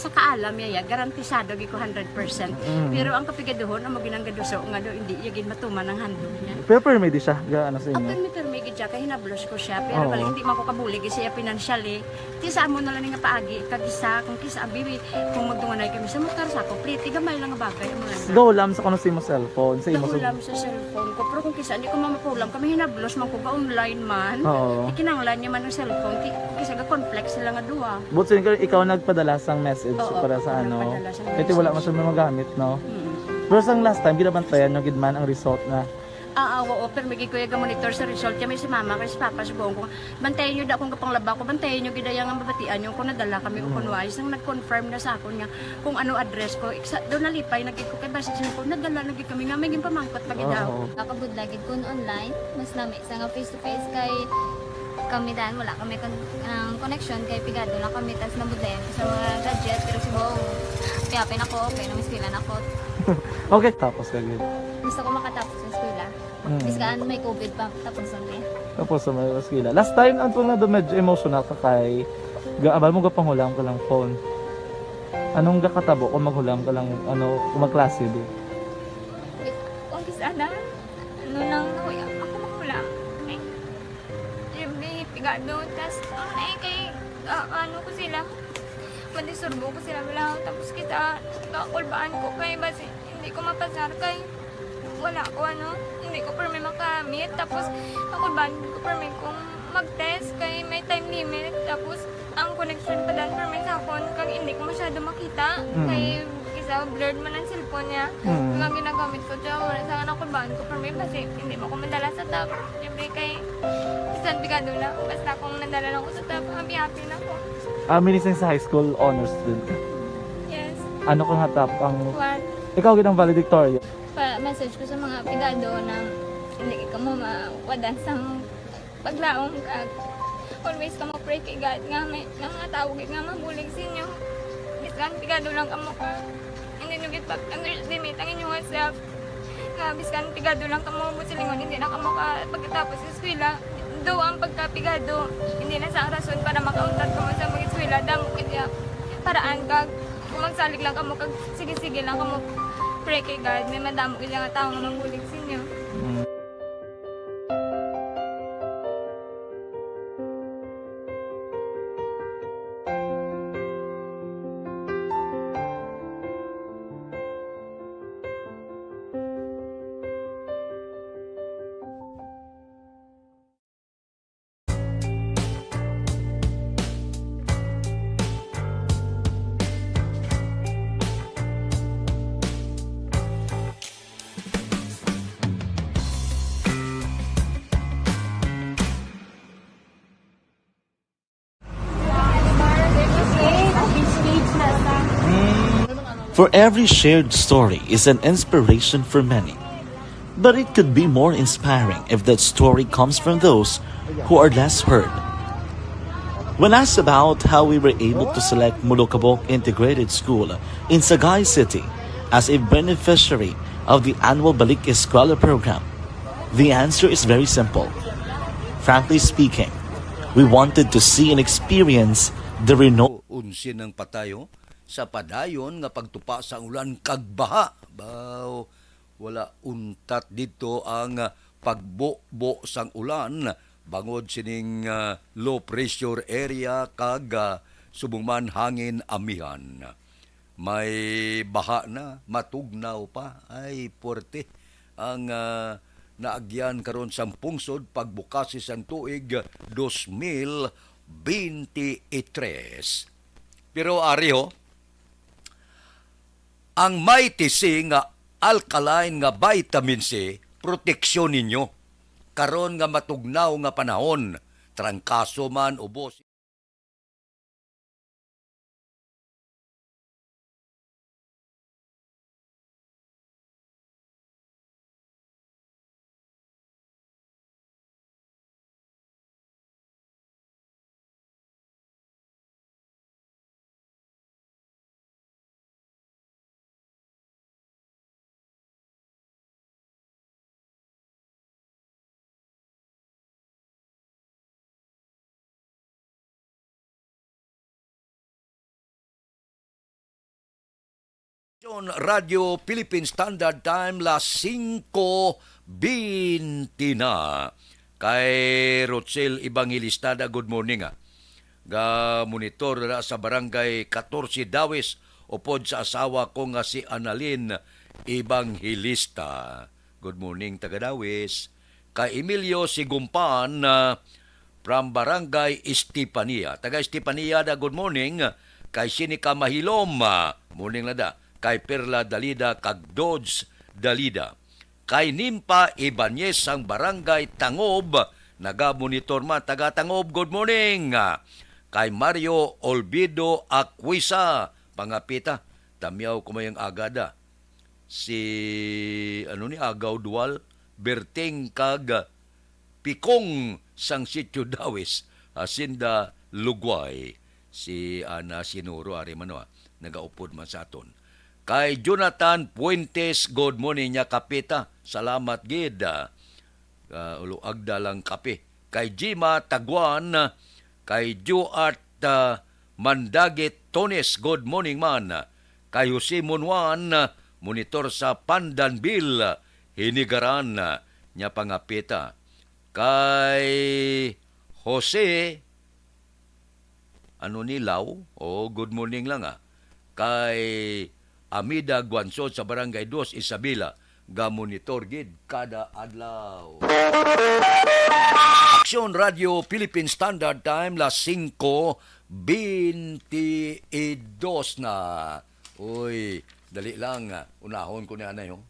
Sa kaalam niya, ya, garantisado gid ko hundred percent. Mm. Pero ang kapigaduhon, amo ginang gaduso nga do, hindi iya gid matuman ang handog niya. Pero permi di siya, ga, ano sa inyo? Ah, permi, permi gid siya, kay hinablos ko siya. Pero Oo. Bali, hindi man ko kabulig siya financially. Ti sa amo na lang nga paagi, kag isa, kung kisa, abi, kung magdunganay kami sa motor, sa ako, plete, gamay lang nga bagay, amo lang. Gahulam sa kuno sa imo cellphone, sa imo sa Gahulam sa cellphone ko, pero kung kisa, hindi ko mamapulam, kami hinablos man ko, ga-online man. Oo. Ikinanglan niya man ang cellphone, ki-, kisa ga-conflict sila nga duha. But so, ikaw, ikaw nagpadala sang message Oo, para sa ako ano? nagpadala sang Kaya wala message. Masyado magamit, no? Mm. Pero sang last time, ginabantayan nyo gid man ang result na. Ah, ah, oo, pero may gid ko yung monitor sa result. Kaya may si mama, kay si papa, subong ko. Bantayan nyo da kung kapanglaba ko, bantayan nyo gid yung mabatian nyo kung nadala kami o Mm. kung wala. Isang nag-confirm na sa akon nga kung ano address ko. Iksa, doon nalipay, nagid ko kay basi siya ko, nadala, nagid kami nga, may ginpamangkot pa gid Oo. ako. Nakabudla gid kun online, mas lami sa nga face to face kay kami dan, wala kami kon-, ang connection kay pigado lang kami, tas nabudlayan ko sa mga gadget, pero si Bong, piyapin ako, okay na, may eskwela na ako. Okay, tapos ka gid. Gusto ko makatapos sa eskwela. Mm. Bis kaan may covid pa, tapos na eh. Tapos sa may eskwela. Last time, ang tunga doon, medyo emotional ka kay, ga-, abal mo, gapanghulam ka lang phone. Anong gakatabo kung maghulam ka lang, ano, kung magklase, di? Wait, kung kis-, ana? Ano nang nahuya ako manghulam? Ay, Jimmy, pigado, tas, ano na eh, kay, ah, ano ko sila? Madisturbo ko sila, wala. Tapos kita, kakulbaan ko kay basi hindi ko mapasar kay wala ko, ano, hindi ko permi makamit. Tapos kakulbaan ko permi kung mag-test kay may time limit. Tapos ang connection pa dan permi sa akon kag hindi ko masyado makita. Mm. Kay isa, blurred man ang cellphone niya. Mm. Ang ginagamit ko siya, wala sa nakulbaan ko permi basi hindi mo ko madala sa top. Siyempre kay bisan pigado na, basta kung nadala lang ko sa top, happy-happy na ko. Ah, minising sa high school, honor student ka? Yes. Ano ka nga top ang One. Ikaw gid ang valedictorian? Pa-message ko sa mga pigado na hindi ka mo mawadan sang paglaom kag always ka mo pray kay God nga may nga mga tawo gid nga mabulig sa inyo. Bisan pigado lang kamo ka. Hindi nyo gid pag-underestimate ang inyong self. Nga biskan pigado lang kamo mo silingon, hindi na kamo ka pagkatapos sa eskwela. Do ang pagkapigado, hindi na sa rason para makauntat kamo sa mag-eskwela. Damo kaya paraan kag kung magsalig lang kamo kag sige-sige lang kamo pray kay God, may madamo kaya nga tawo nga mabulig sa inyo. Mm. For every shared story is an inspiration for many. But it could be more inspiring if that story comes from those who are less heard. When asked about how we were able to select Mulukabok Integrated School in Sagay City as a beneficiary of the annual Balik Eskwela program, the answer is very simple. Frankly speaking, we wanted to see and experience the reno- Unsin ang patayo sa padayon nga pagtupa sa ulan kag baha. Baw, wala untat didto ang, ah, pagbubo sang ulan bangod sining, ah, low pressure area kag, ah, subong man hangin amihan. May baha na, matugnaw pa. Ay, puwerte ang, ah, naagyan karon sang pungsod pagbukasi sang tuig dos mil bente y tres. Pero ari ho, ang Mighty C nga alkaline nga vitamin C, proteksyon ninyo karon nga matugnaw nga panahon, trangkaso man, ubos. Radyo Philippine Standard Time, las singko bente na. Kay Rochelle Evangelista da, good morning, ah. Ga-monitor na sa Barangay Katorse Dawis, upod sa asawa ko nga si Annalyn Evangelista. Good morning, taga Dawis. Kay Emilio Sigumpan, ah, from Barangay Estefania. Taga Estefania da, good morning. Kay Sinica Mahilom, ah, morning na da. Kay Perla Dalida kag Dodge Dalida. Kay Nimpa Ibanez sang Barangay Tangob, naga-monitor man, taga Tangob, good morning. Kay Mario Olvido Aquisa, pangapita, tamyaw ko mayang agada. Si, ano ni, Agaw Dual, Berting kag Pikong sang Sitio Dawis, Hacienda Lugway. Si Ana Sinuro, ari man, ah, nagaupod man sa aton. Kay Jonathan Fuentes, good morning niya, kapita. Salamat gid, ah, ah, ulo agda lang kape. Kay Jima Taguan, kay Juart, ah, Mandagit Tones, good morning man. Kay Jose Monuan, monitor sa Pandanville, Hinigaran, niya pangapita. Kay Jose Ano ni, Lau? Oh, good morning lang, ah. Kay Amida Guansod sa Barangay Dos Isabela, ga-monitor gid kada adlaw. Aksyon Radio Philippine Standard Time, las singko bentidós na. Uy, dali lang, ah. Unahon ko ni anay, oh.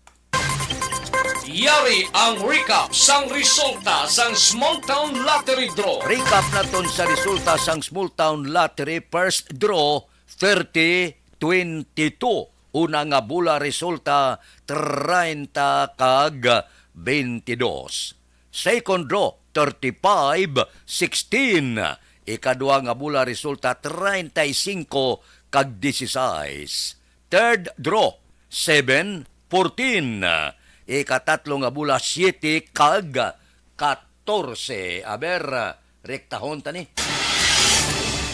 Yari ang recap sang resulta sang Small Town Lottery Draw. Recap naton sa resulta sang Small Town Lottery First Draw thirty twenty-two. Una nga bola resulta treinta kag veintidós. Second draw, thirty-five sixteen. Ikadua nga bola resulta treinta y cinco kag dieciséis. Third draw, seven fourteen. Ikatatlo nga bola, siete kag katorse. Aber, rektahon ta ni.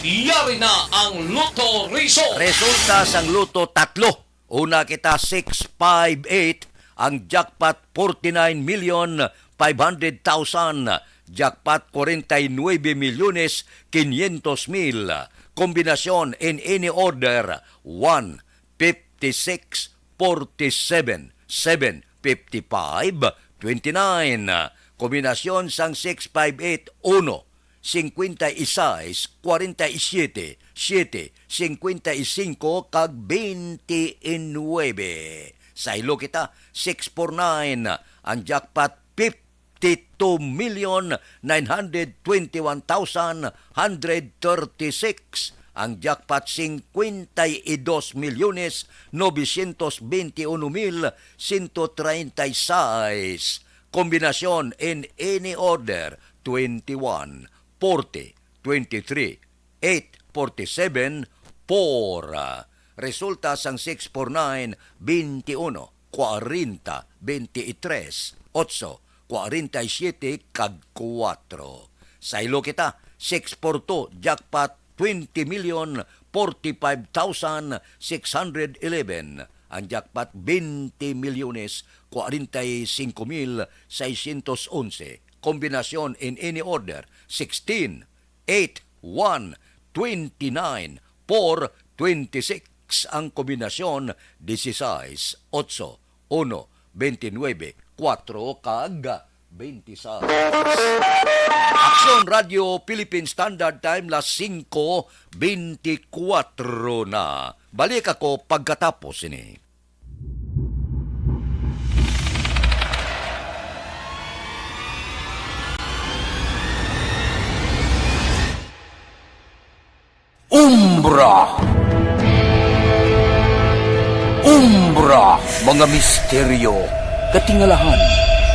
Yari na ang Lotto Result. Resulta sang Lotto, tatlo. Una kita, six five eight, ang jackpot, forty-nine million five hundred thousand, jackpot, forty-nine milyones quinientos mil. Kombinasyon in any order, one, fifty-six, forty-seven, seven, fifty-five, twenty-nine. Kombinasyon sang six five eight, uno, cincuenta y seis, cuarenta y siete, siete, cincuenta y cinco, kag veintinuebe. Saylo kita, six four nine, ang jackpot, fifty-two million nine hundred twenty-one thousand hundred thirty-six. Ang jackpot, cincuenta y dos milyones novecientos veintiuno mil ciento treinta y seis. Kombinasyon in any order, twenty-one, forty, twenty-three, eight, forty-seven, four. Resulta sang six four nine, veintiuno, cuarenta, veintitrés, ocho, cuarenta y siete, kag kuwatro. Saylo kita, six four two, jackpot, twenty million forty-five thousand six hundred eleven. Ang jackpot, twenty milyones, cuarenta y cinco mil seiscientos once. Kombinasyon in any order, sixteen, eight, one, twenty-nine, four, twenty-six. Ang kombinasyon, dieciséis, ocho, uno, veintinuebe, cuatro, kag veintiséis. Aksyon Radio Philippine Standard Time, las singko bentikuwatro na. Balik ako pagkatapos ini. Umbra. Umbra, mga misteryo, katingalahan,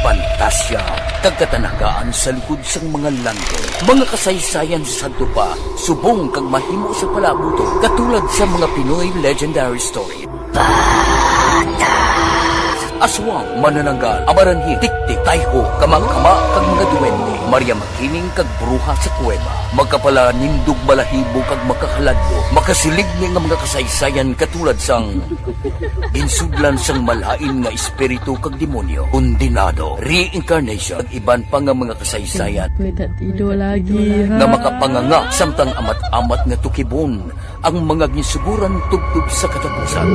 pantasya, kag katanagaan sa likod sang mga langit. Mga kasaysayan sa sadto pa, subong kag mahimo sa palaabuton, katulad sa mga Pinoy legendary story. Aswang, manananggal, amaranhi, tiktik, tayho, kamangkama, kag mga duwende, Maria Makiling kag bruha sa kuweba, makapalanindog balahibo kag makakaladlok, makasiligni nga mga kasaysayan katulad sang ginsudlan sang malain nga espiritu kag demonyo, kondenado, reincarnation, kag iban pa nga mga kasaysayan Kuwedad ido lagi, ha? nga makapanganga samtang amat-amat nga tukibon ang mga ginsuguran tubtob sa katapusan.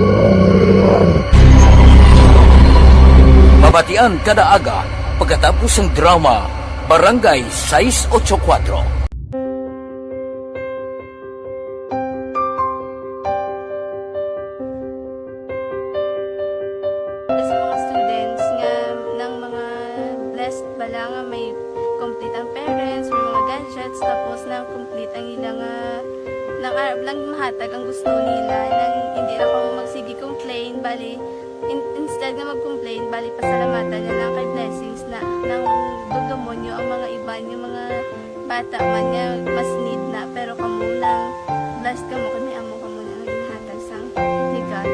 Mabatian kada aga pagkatapos sang drama Barangay sais ocho kuwatro. Sa mga students nga, nang mga blessed bala nga may complete ang parents, may mga gadgets, tapos na complete ang ila nga, nang arab lang mahatag ang gusto nila, nang hindi na kamo magsige complain, bali, in-, instead nga mag-complain, bali, pasalamatan na lang kay blessings na, nang dugdumon nyo ang mga iban, yung mga bata man nga mas need na, pero kamo lang, blessed kamo kay may amo kamo nga ginhatag sang ni God.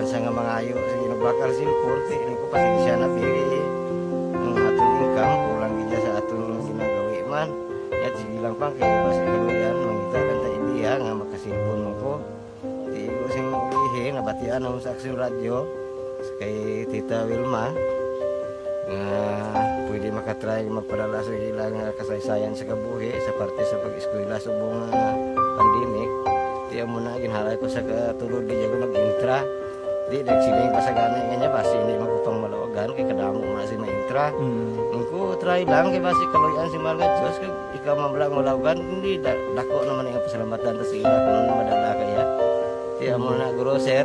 Sa nga mangayo sa ginabakal cellphone, ti, ko, pasensya na, pili ang aton income, kulang gid sa aton ginagawi man. Yat, sige lang, pang, kay basi kaluyan, mangita lang ta idea nga makasilpon mo ko. Ti, ko sing ihi, nabatian mo sa Action Radio, kay Tita Wilma, nga pwede makatry magpadala sa ilang, ah, kasaysayan sa kabuhi sa parte sa pag-eskwela subong nga pandemic. Ti amo na, ginhalay ko sa katulod, di ako nag-intra. Di, nagsiling pa sa gani nga niya, basi hindi man ko pang malawagan, kay kadamo man si ma-intra. Mm. Ang ko, try lang, kay basi kaluyan si mahal nga Diyos, kag ikaw man lang malawagan, hindi, da-, dako naman ang pasalamatan ta sa ila kung ano madala kaya. Ti amo na, guro, sir,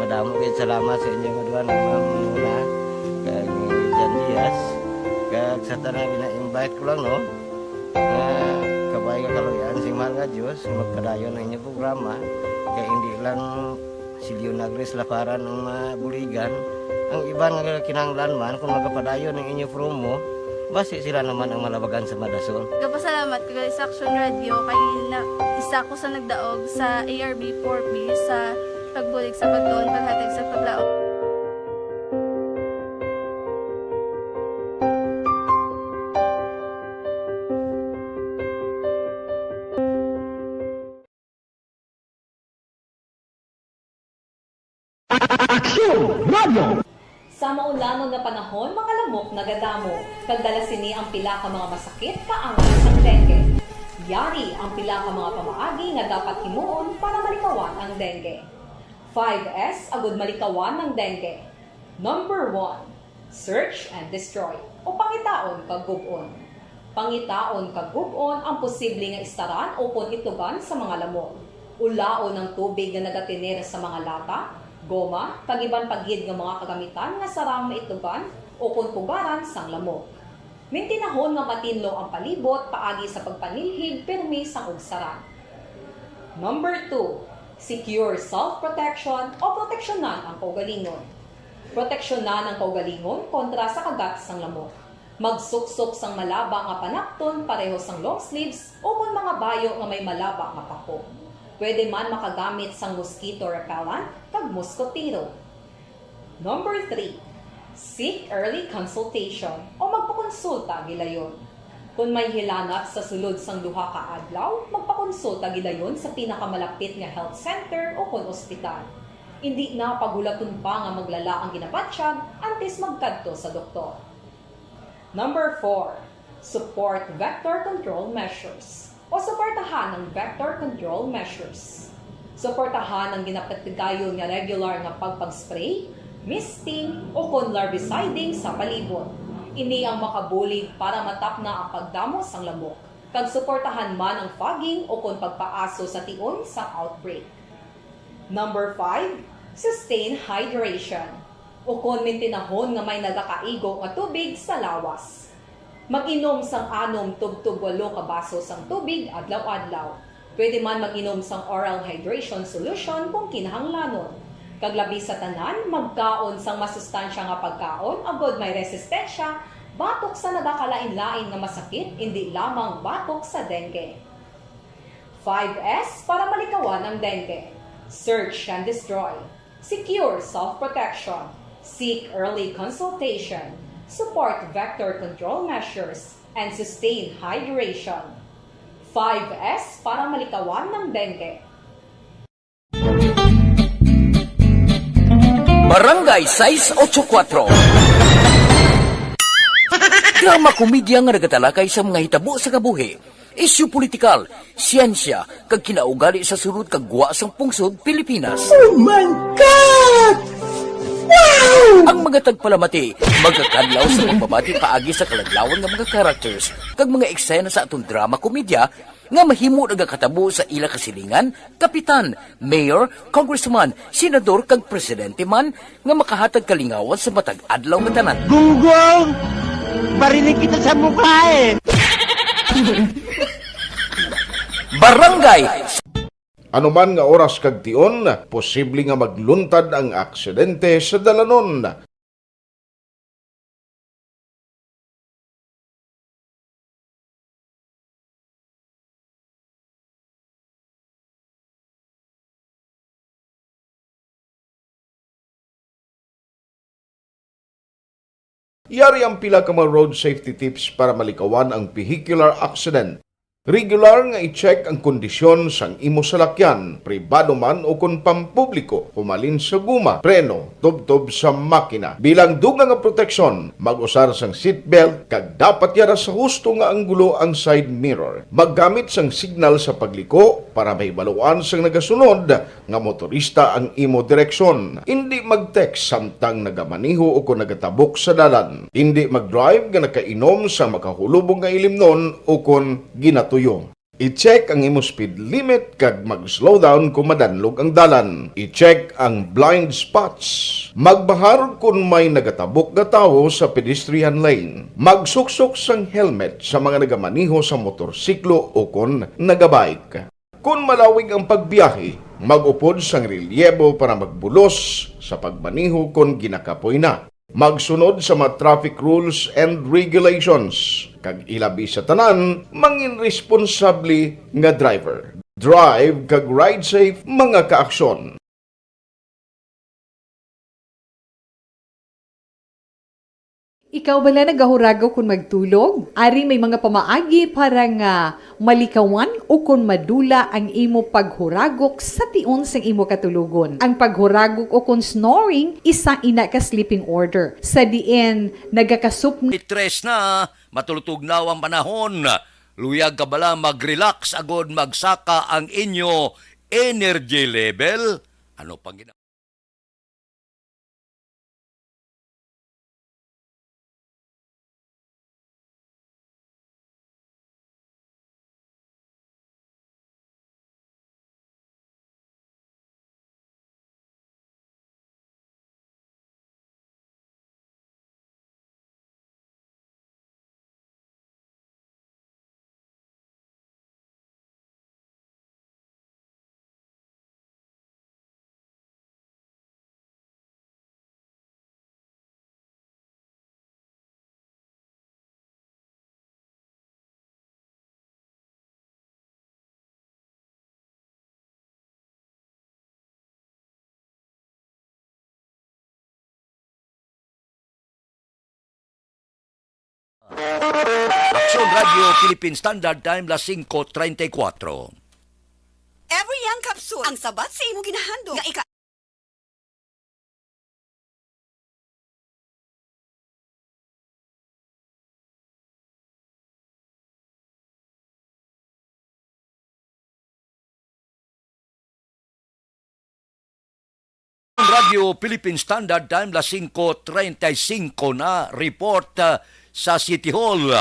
madamo gid salamat sa inyo nga duha, ni Ma'am Mona, kag ni Jan Diaz, kag sa tanan gina-invite ko lang, no, nga kabay nga kaluyan sing mahal nga Diyos, magpadayon ang inyong programa, kay hindi lang si Leonagres Laparan ang mabuligan, ang iban nga kinahanglan man, kung magapadayon ang inyo promo, basi sila naman ang malabagan sa madason. Gapasalamat ko gali sa Action Radio kay na, isa ko sa nagdaog sa A R B four B sa pagbulig sa pagtuon, paghatag sa paglaom. Aksyon Radio! Sa maulanon nga panahon, mga lamok nagadamo, kag dala sini ang pila ka mga masakit kaangay sang dengue. Yari ang pila ka mga pamaagi nga dapat himuon para malikawan ang dengue. Five S agud malikawan ang dengue. Number one, search and destroy, o pangitaon kag gub-on. Pangitaon kag gub-on ang posible nga istaran ukon itugan sa mga lamok. Ulaon ang tubig nga nagatener sa mga lata, goma, kag iban pa gid nga mga kagamitan nga sarang maitugan ukon pugaran sang lamok. Mintinahon nga matinlo ang palibot paagi sa pagpanilhig pirmi sang ugsaran. Number two, secure self-protection o proteksyonan ang kaugalingon. Proteksyonan ang kaugalingon kontra sa kagat sang lamok. Magsuksok sang malaba nga panapton pareho sang long sleeves ukon mga bayo nga may malaba nga pako. Pwede man makagamit sang mosquito repellent kag moskotero. Number three, seek early consultation o magpakonsulta gilayon. Kon may hilanat sa sulod sang duha ka adlaw, magpakonsulta gilayon sa pinakamalapit nga health center ukon ospital. Indi na paghulaton pa nga maglala ang ginabatyag antes magkadto sa doktor. Number four, support vector control measures o suportahan ang vector control measures. Suportahan ang ginapatigayon nga regular nga pagpag-spray, misting, ukon larviciding sa palibot. Ini ang makabulig para matapna ang pagdamo sang lamok, kag suportahan man ang fogging ukon pagpaaso sa tion sang outbreak. Number five, sustain hydration, ukon mintinahon nga may nagakaigo nga tubig sa lawas. Mag-inom sang anom tubtob walo ka baso sang tubig adlaw-adlaw. Pwede man mag-inom sang oral hydration solution kung kinahanglanon. Kag labi sa tanan, magkaon sang masustansya nga pagkaon agod may resistensya batok sa nagakalain-lain nga masakit, indi lamang batok sa dengue. Five S para malikawan ang dengue. Search and destroy. Secure self-protection. Seek early consultation. Support vector control measures. And sustain hydration. Five S para malikawan ang dengue. Barangay sais ocho kuwatro. Drama komedya nga nagatalakay sa mga hitabo sa kabuhi, isyu politikal, siyensya, kag kinaugali sa sulod kag gwa sang pungsod Pilipinas. Oh my God! Wow! Ang mga tagpalamati magakadlaw sa pagbabati paagi sa kaladlawan nga mga characters kag mga eksena sa aton drama komedya nga mahimo nagakatabo sa ila kasilingan, kapitan, mayor, congressman, senador, kag presidente man nga makahatag kalingawan sa matag adlaw nga tanan. Gunggong! Barinig kita sa mukha eh! Barangay Anuman nga oras kag tion, posible nga magluntad ang aksidente sa dalanon. Yari ang pila ka mga road safety tips para malikawan ang vehicular accident. Regular nga i-check ang kondisyon sang imo salakyan, pribado man o kon pampubliko, humalin sa guma, preno, tubtob sa makina. Bilang dugang nga proteksyon, mag-usar sang seatbelt kag dapat yara sa husto nga anggulo ang side mirror. Maggamit sang signal sa pagliko para mahibaluan sang nagasunod nga motorista ang imo direksyon. Indi mag-text samtang nagamaneho o kon nagatabok sa dalan. Indi mag-drive nga nakainom sang makahulubong nga ilimnon o kon ginatuyo. I-check ang imo speed limit kag mag-slow down kon madanlog ang dalan. I-check ang blind spots. Magbahar kon may nagatabok nga tawo sa pedestrian lane. Magsuksok sang helmet sa mga nagamaneho sa motorsiklo o kon nagabike. Kon malawig ang pagbiyahe, mag-upod sang relyebo para magbulos sa pagmaneho kon ginakapoy na. Magsunod sa mga traffic rules and regulations, kag ilabi sa tanan, mangin responsable nga driver. Drive kag ride safe, mga kaaksyon. Ikaw bala nagahuragok kon magtulog? Ari may mga pamaagi para nga malikawan ukon madula ang imo paghuragok sa tion sang imo katulogon. Ang paghuragok ukon snoring, isa ina ka sleeping order, sa diin nagakasupno Tres na, matulutugnaw ang panahon. Luyag ka bala mag-relax agod magsaka ang inyo energy level? Ano pang gina- Aksyon Radio Philippine Standard Time, las singko treinta y cuatro. Every Young Capsule, ang sabat sa imo ginahandog nga ika- Radyo Philippine Standard Time, las singko treinta y cinco na. Report, ah, sa City Hall.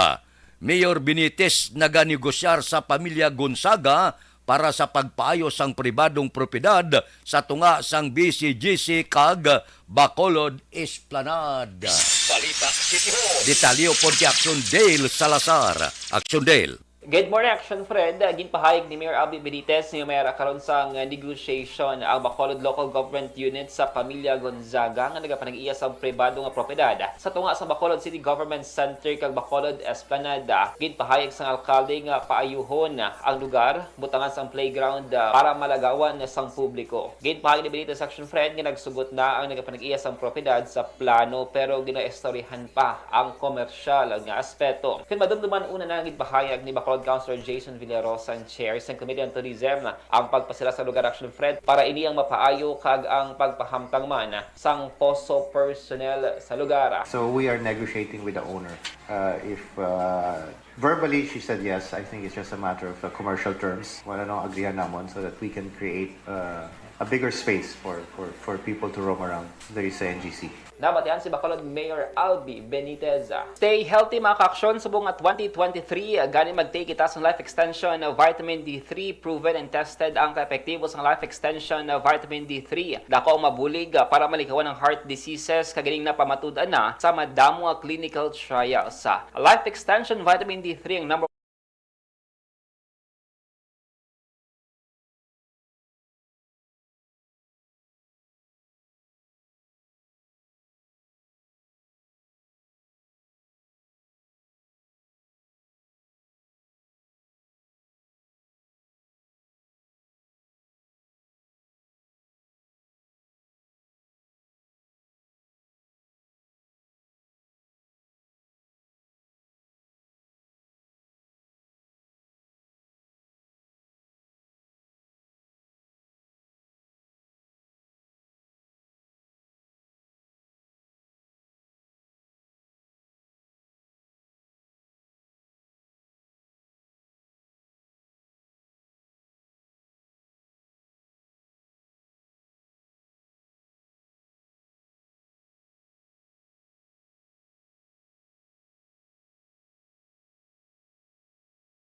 Mayor Benitez naganegosyar sa pamilya Gonzaga para sa pagpaayo sang pribadong propiedad sa tunga sang B C G C kag Bacolod Esplanade. Balita City Hall. Detalye upod kay Action Dale Salazar. Action Dale. Good morning, Action Fred. Ginpahayag ni Mayor Albee Benitez nga may ara karon sang negotiation ang Bacolod Local Government Unit sa pamilya Gonzaga nga nagapanag-iya sang pribado nga propiedad sa tunga sa Bacolod City Government Center kag Bacolod Esplanade. Ginpahayag sang alkalde nga paayuhon ang lugar, butangan sang playground, ah, para malagawan sang publiko. Ginpahayag ni Benitez Action Fred nga nagsugot na ang nagapanag-iya sang propiedad sa plano, pero ginaistoryahan pa ang komersyal nga aspeto. Kon madumduman, una na ginpahayag ni Bacolod Councilor Jason Villarosa, ang chair sang Committee on Tourism, ang pagpasira sa lugar, Action Fred, para ini ang mapaayo kag ang pagpahamtang man sang POSO personnel sa lugar. So we are negotiating with the owner. Uh, if, uh, verbally she said yes, I think it's just a matter of, uh, commercial terms. Wala nang agreehan namon so that we can create, uh, a bigger space for, for, for people to roam around the N G C. Nabatian si Bacolod Mayor Albee Benitez. Stay healthy, mga kaaksyon, subong nga twenty twenty-three, gani mag-take kita sang life extension vitamin D three. Proven and tested ang kaepektibo sang life extension vitamin D three. Dako ang mabulig para malikawan ang heart diseases, kag ining napamatud-an na sa madamo nga clinical trials. Life extension vitamin D three ang number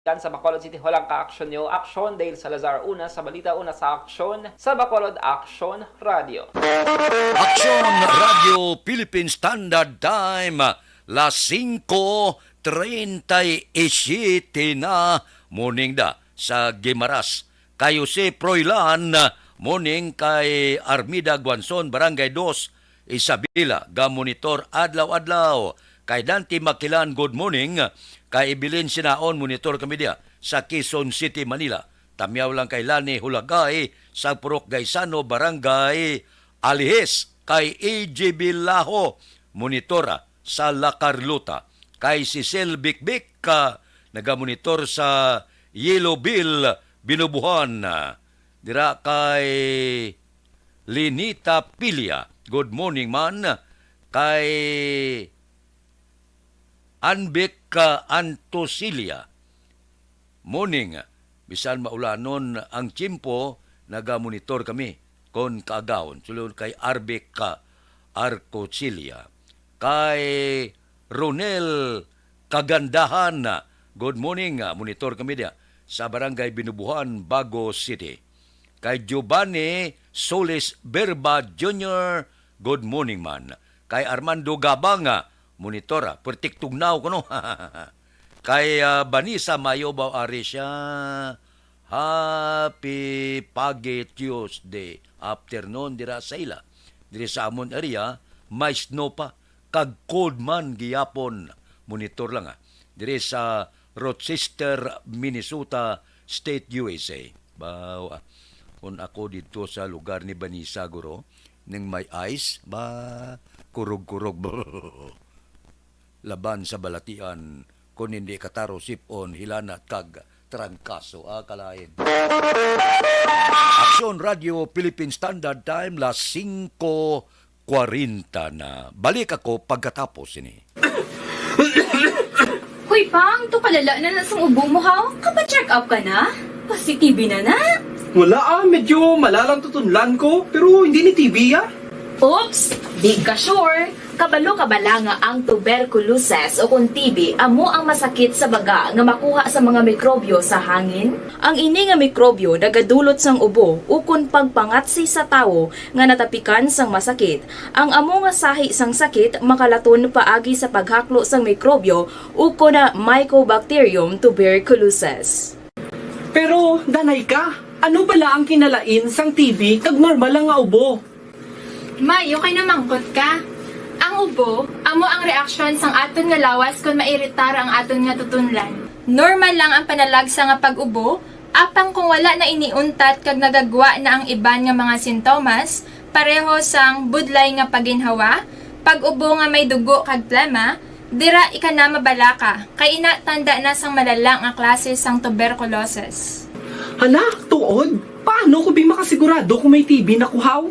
Yan sa Bacolod City Hall ang ka-action nyo. Action, Dale Salazar una sa balita, una sa action. Sa Bacolod, Action Radio. Action Radio Philippine Standard Time, las singko treinta y siete na, morning da sa Guimaras. Kay Jose Froilan, morning. Kay Armida Guanzon, Barangay Dos, Isabela, ga monitor adlaw-adlaw. Kay Dante Makilan, good morning. Kay Evelyn Sinaon, monitor kami diya sa Quezon City, Manila. Tamyaw lang kay Lani Hulagay sa Purok Gaisano, Barangay Alihis. Kay A J B Laho, monitor sa La Carlota. Kay Cecil Bikbik, ka nagamonitor sa Yellow Bill, Binubuhan. Dira kay Linita Pilia, good morning man. Kay Anbik, ah, Antosilia, morning. Bisan maulanon ang tiyempo, nagamonitor kami kon kaagahon. Sulod kay Arbik, ah, Arcosilia. Kay Ronel Kagandahan, good morning. Ah, monitor kami diya sa Barangay Binubuhan, Bago City. Kay Giovanni Solis Berba Junior, good morning man. Kay Armando Gabang, ah, monitor, ah, pertik tugnaw kuno. Kay, ah, Vanessa Mayobaw Arisha, happy pagi Tuesday afternoon dira sa ila. Diri sa amon area, may snow pa. Kag cold man gihapon. Monitor lang, ah. Diri sa Rochester, Minnesota State, U S A. Baw, ah, kung ako dito sa lugar ni Vanessa, guro, ning may ice, ba, kurog-kurog, laban sa balatian, kung hindi kataro, sipon, hilanat, kag trangkaso, ah, kalain. Aksyon Radio Philippine Standard Time, las singko kwarenta na. Balik ako pagkatapos ini. Hoy, Pang, to kalala na na sang ubo mo, haw? Kapa-check up ka na? Positive na na? Wala, ah, medyo malalang tutunlan ko, pero hindi ni T B, ah. Oops! Di ka sure? Kabalo ka bala nga ang tuberculosis o kon T B amo ang masakit sa baga nga makuha sa mga mikrobyo sa hangin? Ang ini nga mikrobyo nagadulot sang ubo ukon pagpangatsi sa tawo nga natapikan sang masakit. Ang amo nga sahi sang sakit makalaton paagi sa paghaklo sang mikrobyo ukon na Mycobacterium tuberculosis. Pero, danay ka, ano bala ang kinalain sang T B kag normal lang nga ubo? May, okay na mangkot ka. Ang ubo, amo ang reaksyon sang aton nga lawas kon mairitar ang aton nga tutunlan. Normal lang ang panalagsa nga pag-ubo, apang kung wala na ini untat kag nagagwa na ang iban nga mga sintomas, pareho sang budlay nga paginhawa, pag-ubo nga may dugo kag plema, dira ika na mabalaka, kay ina tanda na sang malala nga klase sang tuberculosis. Hala, tuod? Paano ko bi makasigurado kung may T B na ko, haw?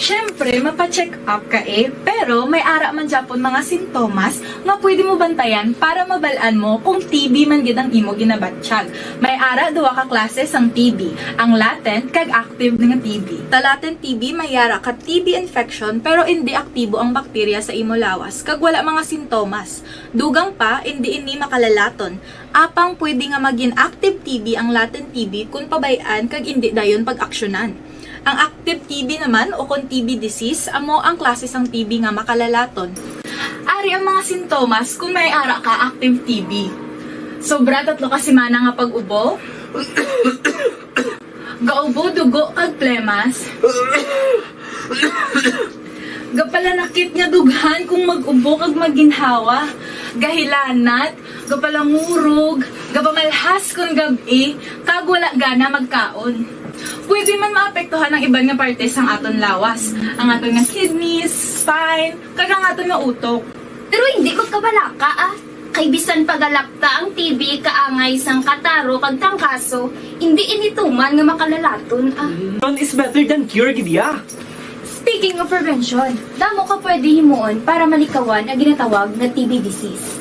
Siyempre, mapa-check up ka eh, pero may ara man gyapon mga sintomas nga pwede mo bantayan para mabal-an mo kung T B man gid ang imo ginabatyag. May ara duha ka klase sang T B, ang latent kag active nga T B. Sa latent T B, may ara ka T B infection pero indi aktibo ang bakterya sa imo lawas kag wala mga sintomas. Dugang pa, indi ini makalalaton. Apang pwede nga magin active T B ang latent T B kon pabay-an kag indi dayon pag-aksyonan. Ang active T B naman o kon T B disease amo ang klase sang T B nga makalalaton. Ari ang mga sintomas kon may ara ka active T B. Sobra tatlo ka semana nga pag-ubo. Gaubo dugo kag plemas. Gapalanakit nga dughan kung mag-ubo kag maginhawa. Gahilanat, gapalangurog, gapamalhas kon gab-i, kag wala gana magkaon. Pwede man maapektuhan ang iban nga parte sang aton lawas, ang aton nga kidneys, spine, kag ang aton nga utok. Pero hindi ko kabalaka, ah. Kay bisan pagalakta ang T B kaangay sang kataro kag trangkaso, hindi ini tuman nga makalalaton, ah. Prevention is better than cure, gid ya. Speaking of prevention, damo ka pwede himuon para malikawan ang ginatawag nga T B disease.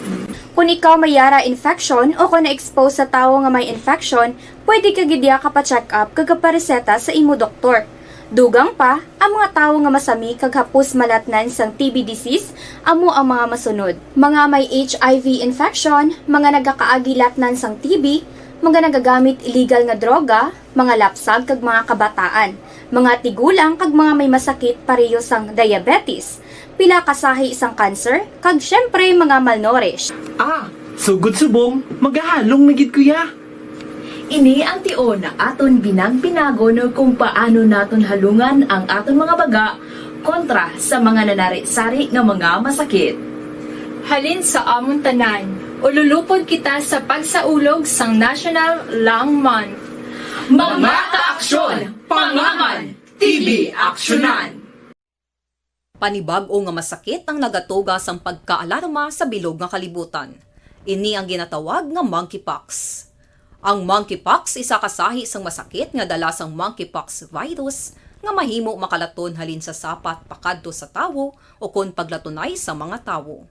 Kung ikaw may yara infection o kung na-expose sa tawo nga may infection, pwede ka gid ya kapa-check up kag kapareseta sa imo doktor. Dugang pa, ang mga tawo nga masami kag hapos malatnan sang T B disease amo ang mga masunod: mga may H I V infection, mga nagakaagi latnan sang T B, mga nagagamit illegal nga droga, mga lapsag kag mga kabataan, mga tigulang kag mga may masakit pareho sang diabetes, pila ka sahi sang cancer, kag siyempre mga malnourished. Ah, sugod subong, magahalong na gid ko ya. Ini ang tion nga aton binag-binagon kung paano naton halungan ang aton mga baga kontra sa mga nanari-sari nga mga masakit. Halin sa amon tanan, ululupod kita sa pagsaulog sang National Lung Month. Mga kaaksyon, pangaman, T B aksyonan! Panibag-o nga masakit ang nagatuga sang pagkaalarma sa bilog nga kalibutan. Ini ang ginatawag nga monkeypox. Ang monkeypox isa ka sahi sang masakit nga dala sang monkeypox virus nga mahimo makalaton halin sa sapat pakadto sa tawo ukon paglatunay sa mga tawo.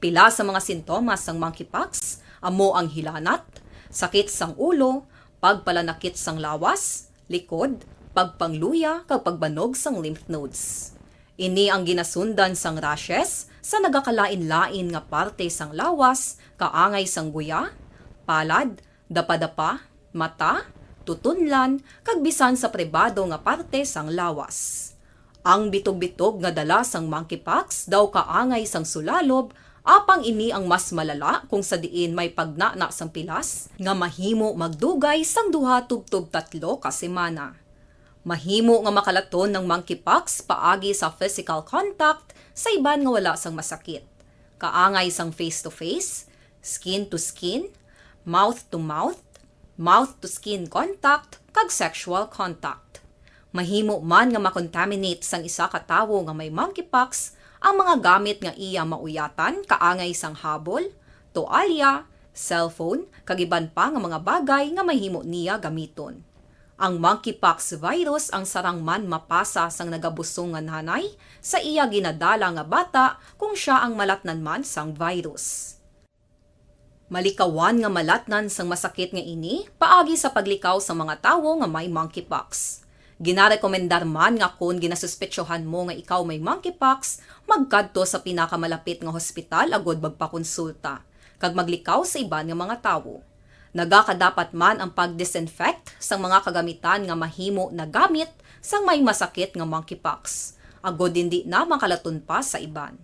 Pila sa mga sintomas sang monkeypox amo ang hilanat, sakit sang ulo, pagpalanakit sang lawas, likod, pagpangluya, kag pagbanog sang lymph nodes. Ini ang ginasundan sang rashes sa nagakalain-lain nga parte sang lawas, kaangay sang guya, palad, dapadapa, mata, tutunlan, kag bisan sa pribado nga parte sang lawas. Ang bitog-bitog nga dala sang monkeypox daw kaangay sang sulalob, apang ini ang mas malala kung sa diin may pagnana sang pilas nga mahimo magdugay sang duha tubtob tatlo ka semana. Mahimo nga makalaton ang monkeypox paagi sa physical contact sa iban nga wala sang masakit, kaangay sang face-to-face, skin-to-skin, mouth-to-mouth, mouth-to-skin contact, kag sexual contact. Mahimo man nga makontaminate sang isa ka tawo nga may monkeypox ang mga gamit nga iya mauyatan, kaangay sang habol, toalya, cellphone, kag iban pa nga mga bagay nga mahimo niya gamiton. Ang monkeypox virus ang sarang man mapasa sang nagabusong nga nanay sa iya ginadala nga bata kung sia ang malatnan man sang virus. Malikawan nga malatnan sang masakit nga ini paagi sa paglikaw sa mga tawo nga may monkeypox. Ginarekomendar man nga kon ginasuspetsohan mo nga ikaw may monkeypox, magkadto sa pinakamalapit nga hospital agud magpakonsulta kag maglikaw sa iban nga mga tawo. Nagakadapat man ang pag-disinfect sang mga kagamitan nga mahimo nagamit sang may masakit nga monkeypox, agud indi na makalaton pa sa iban.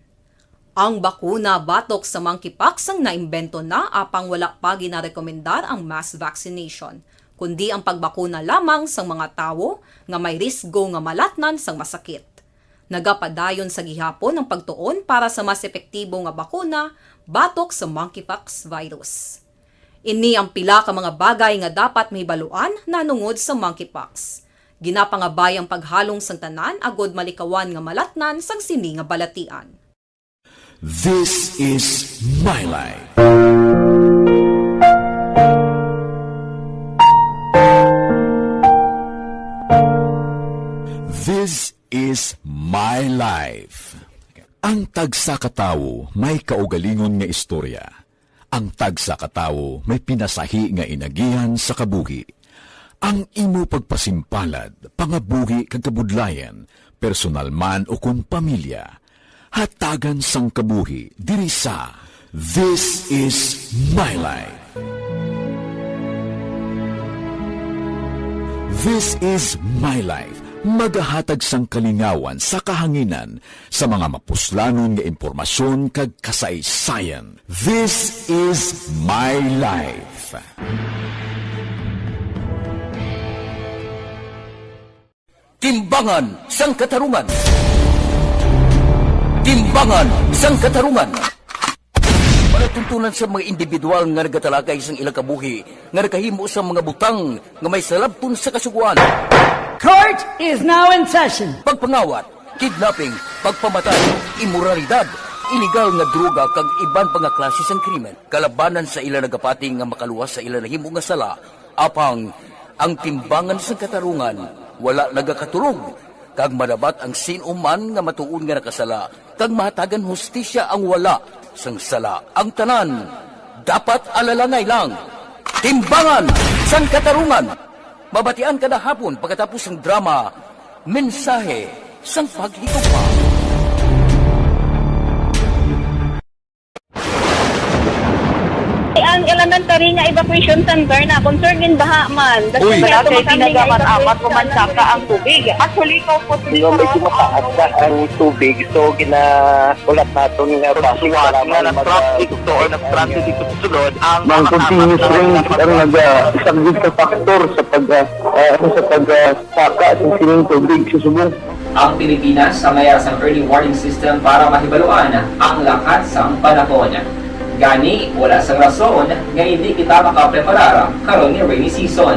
Ang bakuna batok sa monkeypox ang naimbento na, apang wala pa ginarekomendar ang mass vaccination, kundi ang pagbakuna lamang sang mga tawo nga may risgo nga malatnan sang masakit. Nagapadayon sa gihapon ang pagtuon para sa mas epektibo nga bakuna batok sa monkeypox virus. Ini ang pila ka mga bagay nga dapat mahibaluan nahanungod sa monkeypox. Ginapangabay ang paghalong sang tanan agud malikawan nga malatnan sang sini nga balatian. This is my life. This is my life. Ang tagsa ka tawo may kaugalingon nga istorya. Ang tagsa ka tawo may pinasahi nga inagihan sa kabuhi. Ang imo pagpasimpalad, pangabuhi kag kabudlayan, personal man ukon pamilya, hatagan sang kabuhi diri sa This Is My Life. This Is My Life, magahatag sang kalingawan sa kahanginan sa mga mapuslanon nga impormasyon kag kasaysayan. This Is My Life. Timbangan sang Katarungan. Timbangan sang Katarungan. Palatuntunan sa mga individual nga nagatalakay sang ilang kabuhi nga nakahimo sa mga butang nga may salabton sa Kasugoan. Court is now in session. Pagpangawat, kidnapping, pagpamatay, imoralidad, iligal nga droga kag iban pa nga klase sang krimen kalabanan sa ila nagapati nga makaluwas sa ila nahimo nga sala. Apang ang timbangan sang katarungan wala nagakatulog, kag madapat ang sin-o man nga matuod nga nakasala, kag mahatagan hustisya ang wala sang sala. Ang tanan dapat alalangay lang. Timbangan sang Katarungan, mabatian kada hapon pagkatapos sang drama Mensahe sang paghigugma. Ang elementary nga evacuation center na concern gin baha man. Uy. Wala kay pinagaman amat ko man saka ang tubig. Actually, ko po. Medyo mataas na ang tubig, so ginahulat naton nga basi nga nag-transit to or nag-transit ito sa sulod ang mga continuous rain ang nag-, ah, isa gid sa factor sa pag, ah, ah, ano, sa pag, ah, saka sa sining tubig sa subong. Ang Pilipinas ang may sang early warning system para mahibaluan ang lakat sang panahon. Gani, wala sang rason nga hindi kita makapreparar karon nga rainy season.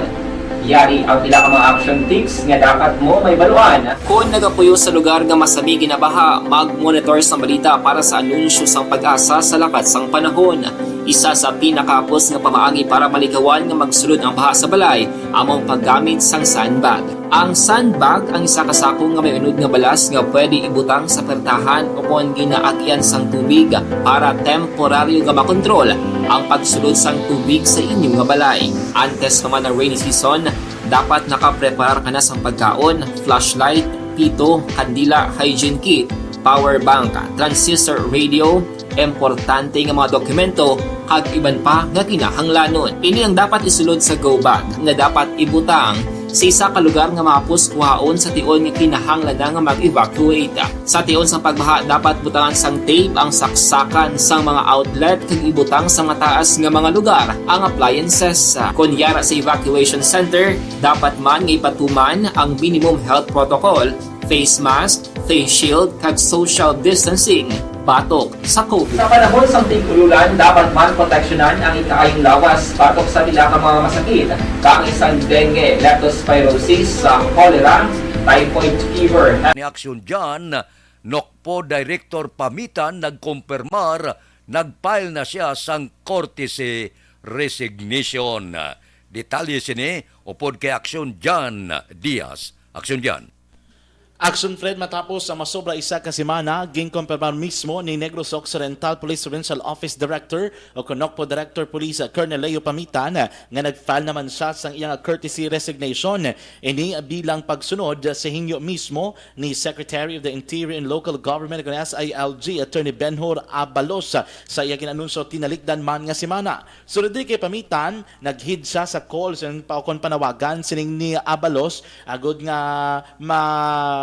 Yari ang pila ka mga action tips nga dapat mo mahibaluan. Kon nagapuyo sa lugar nga masami ginabaha, mag-monitor sa balita para sa anunsyo sang PAGASA sa lakat sang panahon. Isa sa pinakahapos nga pamaagi para malikawan nga magsulod ang baha sa balay amo ang paggamit sang sandbag. Ang sandbag ang isa ka sako nga may unod nga balas nga pwede ibutang sa pertahan o kon ginaagyan sang tubig para temporaryo nga makontrol ang pagsulod sang tubig sa inyo nga balay. Antes pa man ang rainy season, dapat nakapreparar ka na sang pagkaon, flashlight, pito, kandila, hygiene kit, power bank, transistor radio, importante nga mga dokumento, kag iban pa nga kinahanglanon. Ini ang dapat isulod sa go bag nga dapat ibutang sa isa ka lugar nga mahapos kuhaon sa tion nga kinahanglan na nga mag-evacuate. Sa tion sang pagbaha, dapat butangan sang tape ang saksakan sang mga outlet kag ibutang sa mataas nga mga lugar ang appliances. Kon yara sa evacuation center, dapat man nga ipatuman ang minimum health protocol, face mask, face shield, kag social distancing batok sa COVID. Sa panahon sang tig-ululan, dapat man proteksyonan ang ikaayong lawas batok sa pila ka mga masakit, kaangay sang dengue, leptospirosis, sa cholera, typhoid fever. Ni Aksyon Jan, NOCPO Director Pamitan nagkumpirmar, nag-file na sia sang courtesy resignation. Detalye sini upod kay Aksyon Jan Diaz. Aksyon Jan. Action Fred, matapos ang masobra isa ka semana, ginkompirmar mismo ni Negros Occidental Police Provincial Office Director o kon NOCPO Director Police Colonel Leo Pamitan nga nag-file naman siya sang iyang courtesy resignation. Ini bilang pagsunod sa hingyo mismo ni Secretary of the Interior and Local Government o kon S I L G Attorney Benhur Abalos sa iya gin-anunsyo tinalikdan man nga semana. Sulod diri kay Pamitan, naghid siya sa call sa pa-, kon panawagan sining ni Abalos agud nga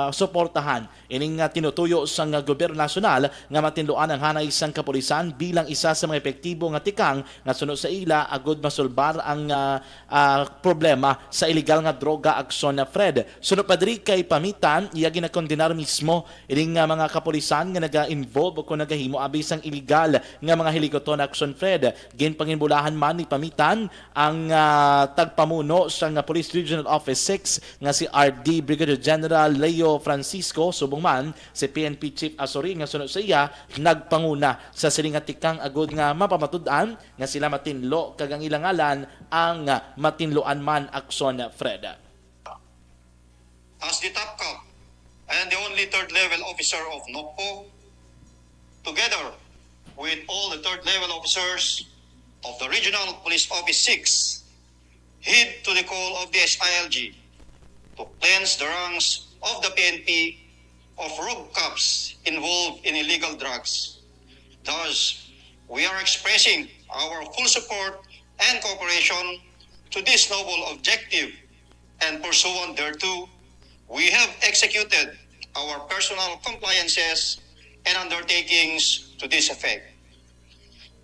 masuportahan ining, ah, tinutuyo sang, ah, gobyerno nasyonal nga matinluan ang hanay sang kapulisan bilang isa sa mga epektibo nga tikang nga suno sa ila agud masulbar ang, ah, ah, problema sa iligal nga droga, Aksyon Fred. Suno pa diri kay Pamitan, iya ginakondenar mismo ining, ah, mga kapulisan nga naga-involve o kon nagahimo abi sang iligal nga mga hilikuton, Aksyon Fred. Ginpanginbulahan man ni Pamitan ang, ah, tagpamuno sang Police Regional Office six nga si R D Brigadier General Leo Francisco, subong man si P N P Chief Asori nga suno sa iya nagpanguna sa sini nga tikang agud nga mapamatud-an nga sila matinlo kag ang ilang ngalan ang, ah, matinluan man, Aksyon Fred. As the top cop and the only third level officer of NOCPO, together with all the third level officers of the Regional Police Office six, heed to the call of the S I L G to cleanse the ranks of the P N P of rogue cops involved in illegal drugs. Thus, we are expressing our full support and cooperation to this noble objective, and pursuant thereto, we have executed our personal compliances and undertakings to this effect.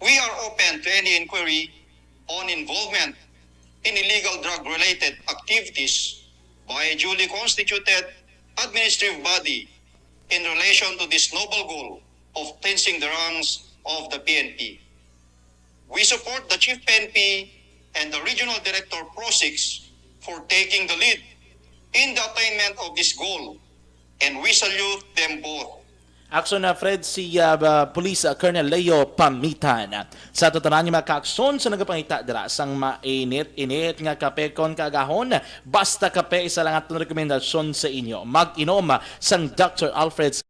We are open to any inquiry on involvement in illegal drug-related activities by a duly constituted administrative body in relation to this noble goal of cleansing the ranks of the P N P. We support the Chief P N P and the Regional Director Pro six for taking the lead in the attainment of this goal, and we salute them both. Aksyon na, Fred, si, ah, ba, Police, ah, Colonel Leo Pamitan. Sa tanan nga mga kaaksyon sa nagapangita dira sang mainit-init nga kape kon kaagahon, basta kape, isa lang aton rekomendasyon sa inyo. Mag-inom, ah, sang Doctor Alfred's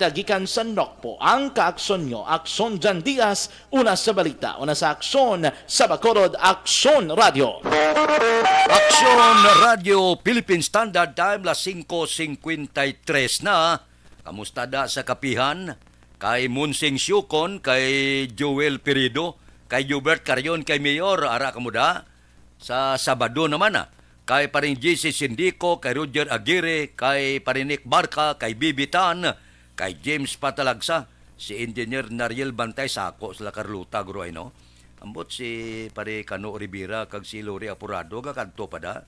Gikan sa Nokpo, ang Kaaksyon Nyo, Aksyon Jan Diaz, una sa balita, una sa aksyon, sa Bacolod, Aksyon Radio. Aksyon Radio, Philippine Standard Time, las singko singkwenta y tres na. Kamusta da sa kapihan? Kay Monsing Siukon, kay Joel Pirido, kay Jubert Carion, kay Mayor, ara kamo da? Sa Sabado naman, ah, kay Paring J C Sindico, kay Roger Aguirre, kay Paring Nick Barca, kay Bibi Tan, kay James Patalagsa, si Engineer Nariel Bantay, sako sila Carlota, guro, ay, no? Ambot si Pare Cano Rivera kag si Lori Aporado, gakadto pa da.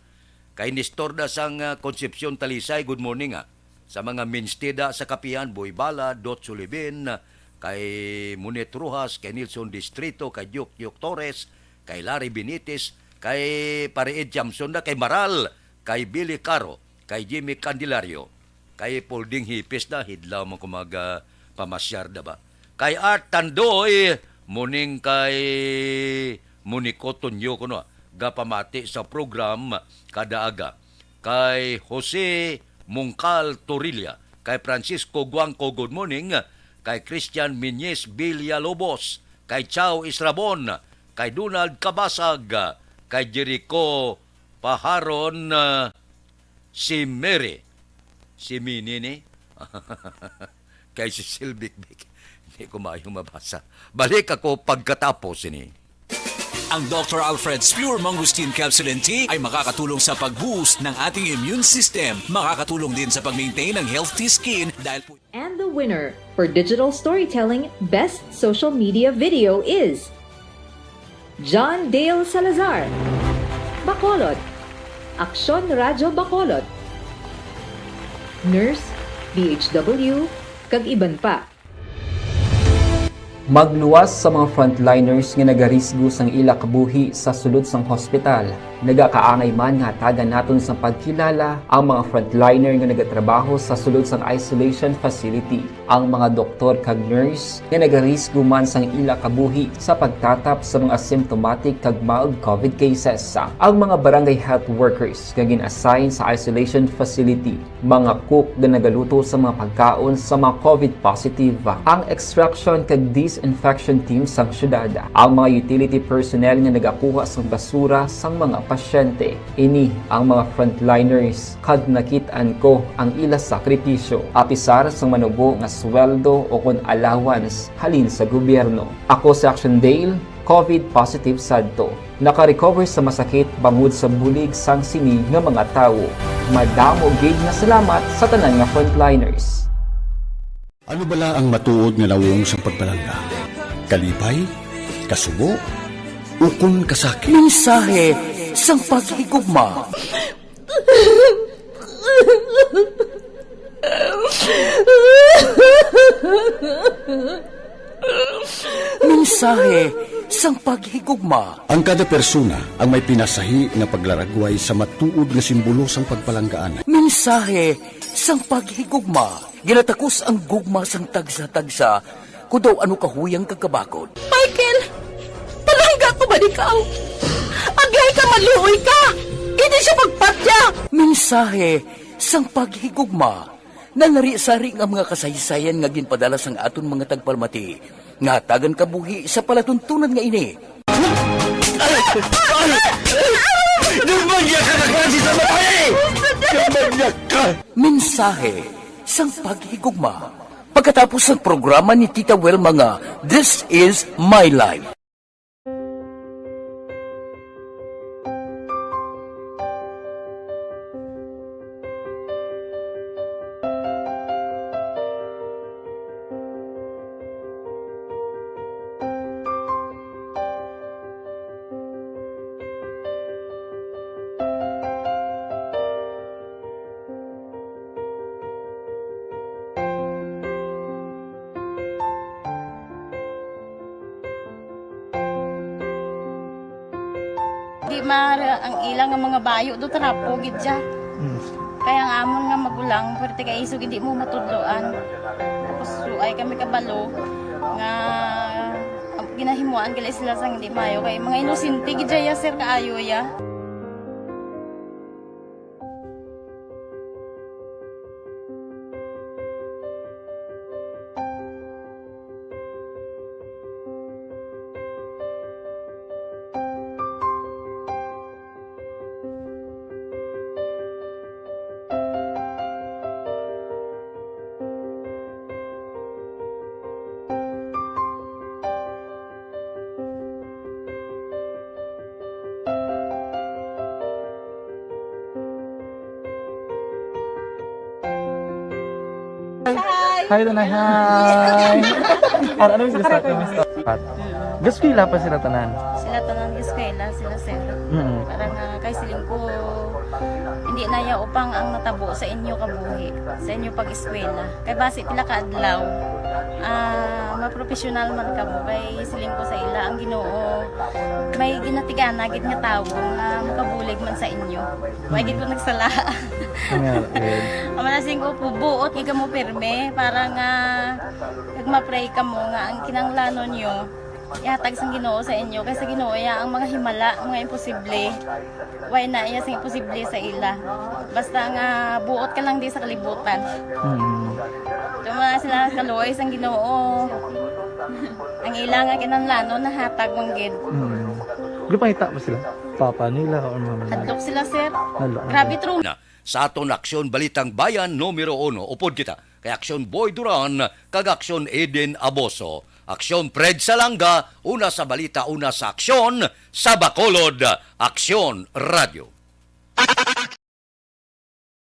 Kay Nestor da sang, ah, Concepcion Talisay, good morning, ah. Sa mga mainstay da sa kapihan, Boy Bala, Dot Sulibin, kay Munet Rojas, kay Nelson Distrito, kay Diok Diok Torres, kay Larry Benitez, kay Pare Ed Jamson na, kay Maral, kay Billy Caro, kay Jimmy Candelario, kay Polding Hipis na, hidlaw man ko mag, ah, pamasyar da ba? Kay Art Tandoy, muning kay Monico Tonyo kuno, gapamati sa program kada aga. Kay Jose Mongcal Torilla, kay Francisco Guangco, good morning, kay Christian Miñez Villalobos, kay Chao Israbon, kay Donald Cabasag, kay Jericho Paharon, ah, si Mary, si Mini ni, kay si Silvic Vic. Hindi ko maayo mabasa. Balik ako pagkatapos ini. Ang Doctor Alfred's Pure Mangosteen Capsule and Tea ay makakatulong sa pag-boost ng ating immune system. Makakatulong din sa pag-maintain ng healthy skin dahil po And the winner for digital storytelling best social media video is John Dale Salazar, Bacolod, Aksyon Radyo Bacolod, Nurse, D H W, kag iban pa. Magluwas sa mga frontliners nga nagarisgo sang ila kabuhi sa sulod sang hospital. Nagakaangay man nga hatagan naton sang pagkilala ang mga frontliner nga nagatrabaho sa sulod sang isolation facility, ang mga doktor kag nurse nga nagarisgo man sang ila kabuhi sa pagtatap sa mga symptomatic kag mild covid cases, ang mga barangay health workers nga gin-assign sa isolation facility, mga cook nga nagaluto sa mga pagkaon sa mga covid positive, ang extraction kag disinfection team sang syudad, ang mga utility personnel nga nagakuha sang basura sang mga pasyente. Ini ang mga frontliners, kag nakit-an ko ang ila sakripisyo, apisar sang manubo nga sweldo o kon allowance halin sa gobyerno. Ako si Action Dale, covid positive sadto. Naka-recover sa masakit bangod sa bulig sang sini nga mga tawo. Madamo gid nga salamat sa tanan nga frontliners. Ano bala ang matuod nga nawong sang pagpalangga? Kalipay? Kasubo? Ukon kasakit? Mensahe sang paghigugma. Mensahe sang paghigugma. Ang kada persona ang may pinasahi nga paglaragway sa matuod nga simbolo sang pagpalanggaan. Mensahe sang paghigugma. Ginatakos ang gugma sang tagsa-tagsa, kon daw ano kahuyang kag kabakod. Michael, palangga ko ba ikaw? Agay ka, maluoy ka! Hindi siya magpatya! Mensahe sang paghigugma. Nanari-sari nga mga kasaysayan nga ginpadala sang aton mga tagpalamati nga hatagan kabuhi sa palatuntunan nga ini. Ay! Ay! Ay! Demonyak ka na klase sa babae! Demonyak ka! Mensahe sang paghigugma. Pagkatapos sang programa ni Tita Wilma nga This Is My Life. Di mara ang ila nga mga bayo do, trapo gid siya. Mm. Kaya ang amon nga magulang, pwerte kay isog hindi mo matudloan. Tapos, ay kami kabalo nga ginahimuan gali sila sang hindi mayo. Kay mga inosente gid siya, sir, kaayo ya. Hi, Tanay. Hi. Ano, ano yung gusto? Ano yung gusto? Pat. Gaskwela pa sila tanan. Sila tanan eskwela, sila sir. Mm. Para nga kay siling ko, hindi na ya upang ang natabo sa inyo kabuhi, sa inyo pag-eskwela. Kay basi pila ka adlaw, ah, mapropesyonal man kamo. Kay siling ko sa ila, ang Ginoo may ginatigana gid nga tawo nga makabulig man sa inyo. Wa gid ko nagsala. Ang nga, eh. Ang mga singko po, buot gid kamo pirme para nga kag ma-pray kamo nga ang kinahanglanon nyo ihatag sang Ginoo sa inyo, kay sa Ginoo ya ang mga himala, mga imposible. Way na iya sing imposible sa ila. Basta nga buot ka lang di sa kalibutan. Mm. Tuma sila kaluoy sang Ginoo. Ang ila nga kinahanglanon nahatag man gid. Mm. Gipangita pa sila? Papa nila or mama nila? Hadlok sila, sir. Hadlok. Grabe true. Na sa aton Aksyon Balitang Bayan numero uno. Upod kita kay Aksyon Boy Duran kag Aksyon Eden Aboso. Aksyon Fred Salanga, una sa balita, una sa aksyon, sa Bacolod, Aksyon Radio.